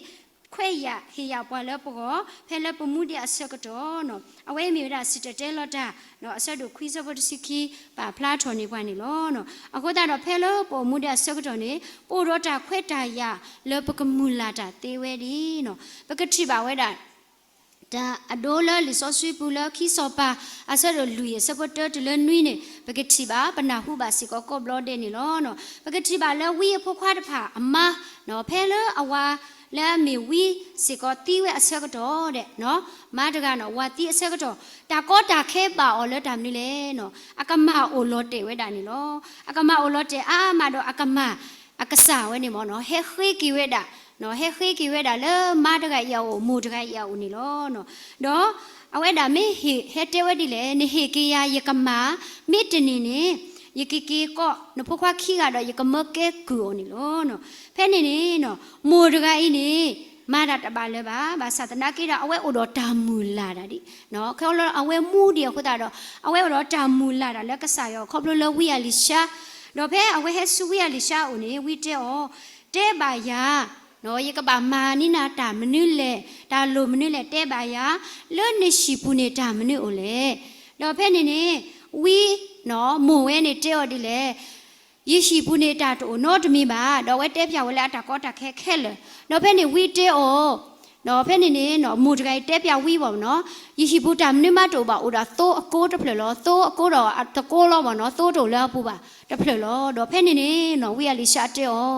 ခွဲးယာ်ဟ့ၣ်ယာ်ပှၤလၢပဂီၢ် ဖဲလၢပမူဒံးအဆၢကတီၢ်, အဝဲအံၤမ့ၢ်ဝဲဒၣ်စံၣ်တဲၤတဲလီၤတၢ် အဆၢဒိၣ်ခွံဆၢဖိတဆံခံ ပာ်ဖျါထီၣ်န့ၢ်ပှၤန့ၣ်လီၤ. အဃိသတးဒီးဖဲလၢပအိၣ်မူဒံးအဆၢကတီၢ်န့ၣ် ပအိၣ်ဒီးတၢ်ခွဲးတၢ်ယာ်လၢပကမုၢ်လၢ်တၢ်သ့ဝဲဒၣ်, ပကထံၣ်ဘၣ်ဝဲဒၣ် တၢ်အဒိလၢလံာ်စီဆှံပူၤလၢခံစီၤပၤ အဆၢဒိၣ်လွံၢ်အဆၢဖိတၢတုၤလၢနွံန့ၣ် ပကထံၣ်ဘၣ် ပနၢ်ဟူဘၣ်စ့ၢ်ကီးကိးဘျီဒဲးန့ၣ်လီၤ. ပကထံၣ်ဘၣ်လၢဝံအဖိခွါတဖၣ်အမါ ဖဲလၢအဝၤလၢအမ့ၢ်ဝံစ့ၢ်ကီးသံဝဲအဆၢကတီၢ်ဒဲး, မါတဂၤန့ၣ် ဝၤသံအဆၢကတီၢ် တၢ်ကီတၢ်ခဲဘၣ်အီၤလၢတၢ်မနုၤလဲၣ်, အကမၢ်အိၣ်လီၤတဲာ်ဝဲဒၣ်န့ၣ်လီၤ. အကမၢ်အိၣ်လီၤတဲာ်အါမးဒီးအကမၢ် အကစၢ်ဝဲန့ၣ်မ့ၢ်နီၤ ဟဲဃ့က့ၤဝဲဒၣ်, ဟဲဃ့က့ၤဝဲဒၣ်လၢမါတဂၤအံၤအအိၣ် မိၢ်တဂၤအံၤအအိၣ်န့ၣ်လီၤ. ဒီးအဝဲဒၣ်မ့ၢ်ဟဲတဲဝဲဒ်လဲၣ်, နဟ့ၣ်က့ၤယၤယကမၢ်, မ့ၢ်တန့ၢ်န့ၣ် ယကက့ၤကိးနဖိခွါခံဂၤဒီးယကမၢကဲကုၢ်အီၤန့ၣ်လီၤ. ဖဲန့ၣ်န့ၣ် မိၢ်တဂၤအံၤန့ၣ် မၤတၢ်တဘၣ်လၢၤဘၣ်, ဘၣ်ဆၣ်သနာ်က့ဒီး အဝဲအိၣ်ဒီးတၢ်မုၢ်လၢ်တၢ်ဒ်, ခဲလၢာ်အဝဲမူဒံးအဃိသတးဒီး အဝဲအိၣ်ဒီးတၢ်မုၢ်လၢ်တၢ်လၢကစၢ်ယွၤခီဖျိလၢဝံအလံၤၡါ, ဒီးဖဲအဝဲဟဲဆူဝံအလံၤၡါအအိၣ်န့ၣ် ဝံတဲအီၤ, တဲဘၣ်ယၤ ယကဘၣ်မၤန့ၢ်နၤတၢ်မနုၤလဲၣ်, တၢ်လိၣ်မနုၤလဲၣ် တဲဘၣ်ယၤ, လၢနဟံၣ်ပူၤန့ၣ်တၢ်မနုၤအိၣ်လဲၣ်. ဒီးဖဲန့ၣ်န့ၣ် ဝံ မိၢ်ဝဲန့ၣ်တဲအီၤဒ်လဲၣ်, ယဟံၣ်ပူၤန့ၣ်တၢ်တအိၣ်နီတမံၤဘၣ်, ဒီးအဝဲတဲဖျါဝဲလၢအတၢ်ကီတၢ်ခဲခဲလၢာ်, ဒီးဖဲန့ၣ်ဝံတဲအီၤ ဒီးဖဲန့ၣ်န့ၣ် မိၢ်တဂၤအံၤတဲဖျါဝံဘၣ်မ့ၢ်နီၤ, ယဟံၣ်ပူၤတၢ်မနုၤမးတအိၣ်ဘၣ်, အိၣ်ဒီးသိအကိတဖျၢၣ်လီၤ, သိအကိဒီးအသကိးလီၤမ့ၢ်နီၤ, သိတအိၣ်လၢအပူၤဘၣ်တဖျၢၣ်လီၤ. ဒီးဖဲန့ၣ်န့ၣ် ဝံအလံၤၡါတဲအီၤ,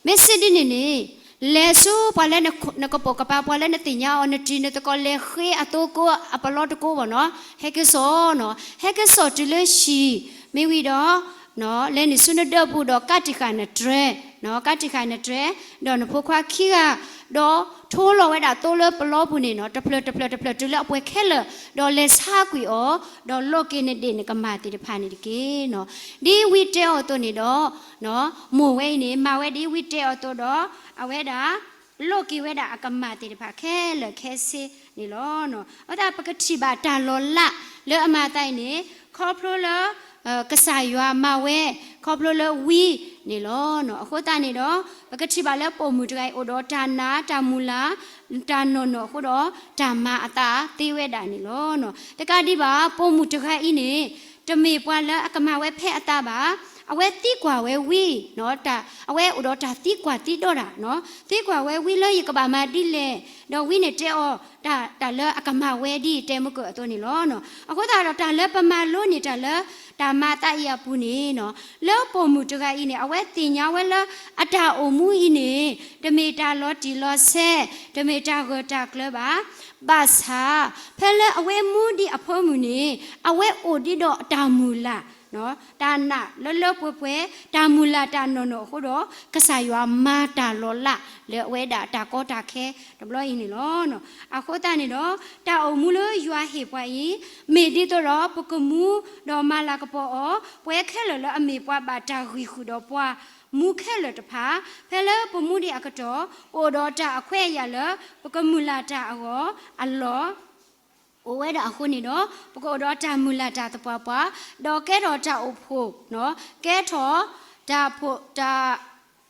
မ့ၢ်စံးဒ်န့ၣ်န့ၣ် လဲၤဆူပှၤလၢနကပိာ်ကပၤ ပှၤလၢနသ့ၣ်ညါအီၤ နတံၤနသကိး လဲၤဃ့အသိကိအပလီတကိမ့ၢ်နီၤ, ဟဲက့ၤစိာ်နီၤ, ဟဲက့ၤစိာ်တုၤလၢဟံၣ်, မ့ၢ်ဝံၤဒီး လဲၤနုာ်ဆူနဒၢးပူၤဒီးကးတံာ်ဃာ်နတြဲၤ, ကးတံာ်ဃာ်နတြဲၤ, ဒီးနဖိခွါခံဂၤ, ဒီးထိလီၤဝဲဒၣ်သိလၢပလီပူၤန့ၣ်နီၤ, တဖျၢၣ်တဖျၢၣ်တဖျၢၣ်တုၤလၢအပှဲၤခဲလၢာ်, ဒီးလဲၤဆါကွံာ်အီၤ, ဒီးလိးက့ၤနဒ့ၣ်နကမၢ်သ့ၣ်တဖၣ်န့ၣ်တက့ၢ်နီၤ. ဒ်ဝံတဲအီၤအသိးန့ၣ်ဒီး မိၢ်ဝဲအံၤန့ၣ် မၤဝဲဒ်ဝံတဲအီၤအသိးဒီး အဝဲဒၣ် လိးက့ၤဝဲဒၣ်အကမၢ်သ့ၣ်တဖၣ်ခဲလၢာ်ခဲဆ့န့ၣ်လီၤ. အဃိသတး ပကထံၣ်ဘၣ်တၢ်လီၤလးလၢအမၤအသးအံၤန့ၣ် ခီဖျိလၢ ကစၢ်ယွၤမၤဝဲ ခီဖျိလၢဝံန့ၣ်လီၤ. အဃိသတးန့ၣ်ဒီး ပကထံၣ်ဘၣ်လၢပိာ်မုၣ်တဂၤအံၤအိၣ်ဒီးတၢ်နာ်တၢ်မုၢ်လၢ် တၢ်နီၢ်နီၢ်အဃိဒီး တၢ်မၤအသးသ့ဝဲဒၣ်န့ၣ်လီၤ. တကးဒံးဘၣ် ပိာ်မုၣ်တဂၤအံၤန့ၣ် တမ့ၢ်ပှၤလၢအကမၤဝဲဖဲအသးဘၣ်. အဝဲသံကွၢ်ဝဲဝံ, အဝဲအိၣ်ဒီးတၢ်သံကွၢ်သံဒိးတၢ်, သံကွၢ်ဝဲဝံလၢယကဘၣ်မၤဒ်လဲၣ်, ဒီးဝံန့ၣ်တဲအီၤ တၢ်လၢအကမၤဝဲဒ်တဲမုၢ်ကၢၢ်အသိးန့ၣ်လီၤ. အဃိသတးဒီးတၢ်လၢပမၤလိန့ၢ်တၢ်လၢ တၢ်မၤအသးအံၤအပူၤန့ၣ် လၢပိာ်မုၣ်တဂၤအံၤန့ၣ် အဝဲသ့ၣ်ညါဝဲလၢ အတၢ်အိၣ်မူအံၤန့ၣ် တမ့ၢ်တၢ်လီၤတံၢ်လီၤဆဲး, တမ့ၢ်တၢ်ဂၢၢ်တၢ်ကျၢၤဘၣ်. ဘၣ်ဆၣ် ဖဲလၢအဝဲမူဒံးအဖိမုၣ်န့ၣ် အဝဲအိၣ်ဒံးဒီးတၢ်မုၢ်လၢ် တၢ်နာ်လၢလၢပှဲၤပှဲၤ တၢ်မုၢ်လၢ်တၢ်နီၢ်နီၢ်အဃိဒီး ကစၢ်ယွၤမၤတၢ်လီၤလးလၢအဝဲဒၣ်တၢ်ကီတၢ်ခဲတဘျီအံၤန့ၣ်လီၤ. အဃိသတးန့ၣ်ဒီး တၢ်အိၣ်မူလၢယွၤဟ့ၣ်ပှၤအံၤ မ့ၢ်ဒ်သိးဒီးပကမူဒီးမၤလၤကပီၤအီၤ ပဝဲခဲလၢာ်လၢအမ့ၢ်ပှၤဘၣ်တၢ်ဂံၢ်ဃုာ်ဒီးပှၤမူခဲလၢာ်တဖၣ် ဖဲလၢပမူဒံးအကတီၢ် ပအိၣ်ဒီးတၢ်အခွဲးအယာ်လၢ ပကမုၢ်လၢ်တၢ်အဂီၢ်အလီၢ် အိၣ်ဝဲဒၣ်အဃိန့ၣ်ဒီး ပကအိၣ်ဒီးတၢ်မုၢ်လၢ်တၢ်သပှၢ်ပှၢ်, ဒီးကဲထီၣ်တၢ်အိၣ်ဖှိၣ်, ကဲထီၣ်တၢ်ဖိ, တၢ်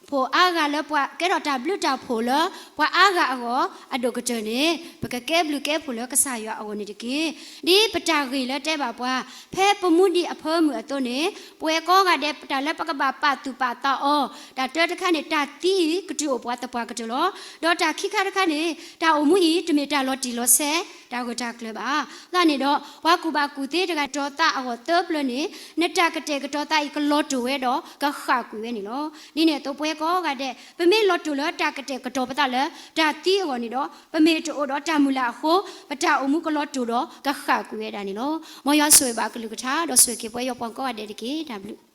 ဖိးအါဂၤလၢပှၤကဲထီၣ်တၢ်ဘျုးတၢ်ဖှိၣ်လၢ ပှၤအါဂၤအဂီၢ်အဒိၣ်ကတၢၢ်န့ၣ် ပကကဲဘျုးကဲဖှိၣ်လၢကစၢ်ယွၤအဂီၢ်န့ၣ်တက့ၢ်. ဒ်ပတၢ်ဂ့ၢ်လၢတဲဘၣ်ပှၤ, ဖဲပမူဒံးအဖၢမုၢ်အသိးန့ၣ် ပဝဲကိးဂၤဒဲး တၢ်လၢပကဘၣ်ပာ်သူၣ်ပာ်သးအီၤ, တၢ်တၢတခါန့ၣ် တၢ်သံအံၤကတုၤအိၣ်ပှၤသပှၢ်ကတၢၢ်လီၤ. ဒီးတၢ်ခံခါတခါန့ၣ် တၢ်အိၣ်မူအံၤ တမ့ၢ်တၢ်လီၤတံၢ်လီၤဆဲး တၢ်ဂၢၢ်တၢ်ကျၢၤဘၣ်. သတးန့ၣ်ဒီး ပှၤကူၣ်ဘၣ်ကူၣ်သ့တဂၤ ကတီၤသးအဂီၢ်သၢပျၢၤန့ၣ် နတၢ်ကတဲာ်ကတီၤသးအံၤ ကလီၤတိာ်ဝဲဒီးကဃၣ်ကွံာ်ဝဲန့ၣ်လီၤ. ဒ်န့ၣ်အသိး ပဝဲကိးဂၤဒဲး ပမ့ၢ်လီၤတိာ်လၢတၢ်ကတဲာ်ကတီၤပသးလၢတၢ်သံအဂီၢ်န့ၣ်ဒီး ပမ့ၢ်တအိၣ်ဒီးတၢ်မုၢ်လၢ်အဃိ ပတၢ်အိၣ်မူကလီၤတိာ်ဒီးကဃၣ်ကွံာ်ဝဲဒၣ်န့ၣ်လီၤ. မ်ယွၤဆိၣ်ဂ့ၤဘၣ်ကလုၢ်ကထါ ဒီးဆိၣ်ဂ့ၤက့ၤပဝဲယွၤပှၤကိးဂၤဒဲးတက့ၢ်. တၢ်ဘျုး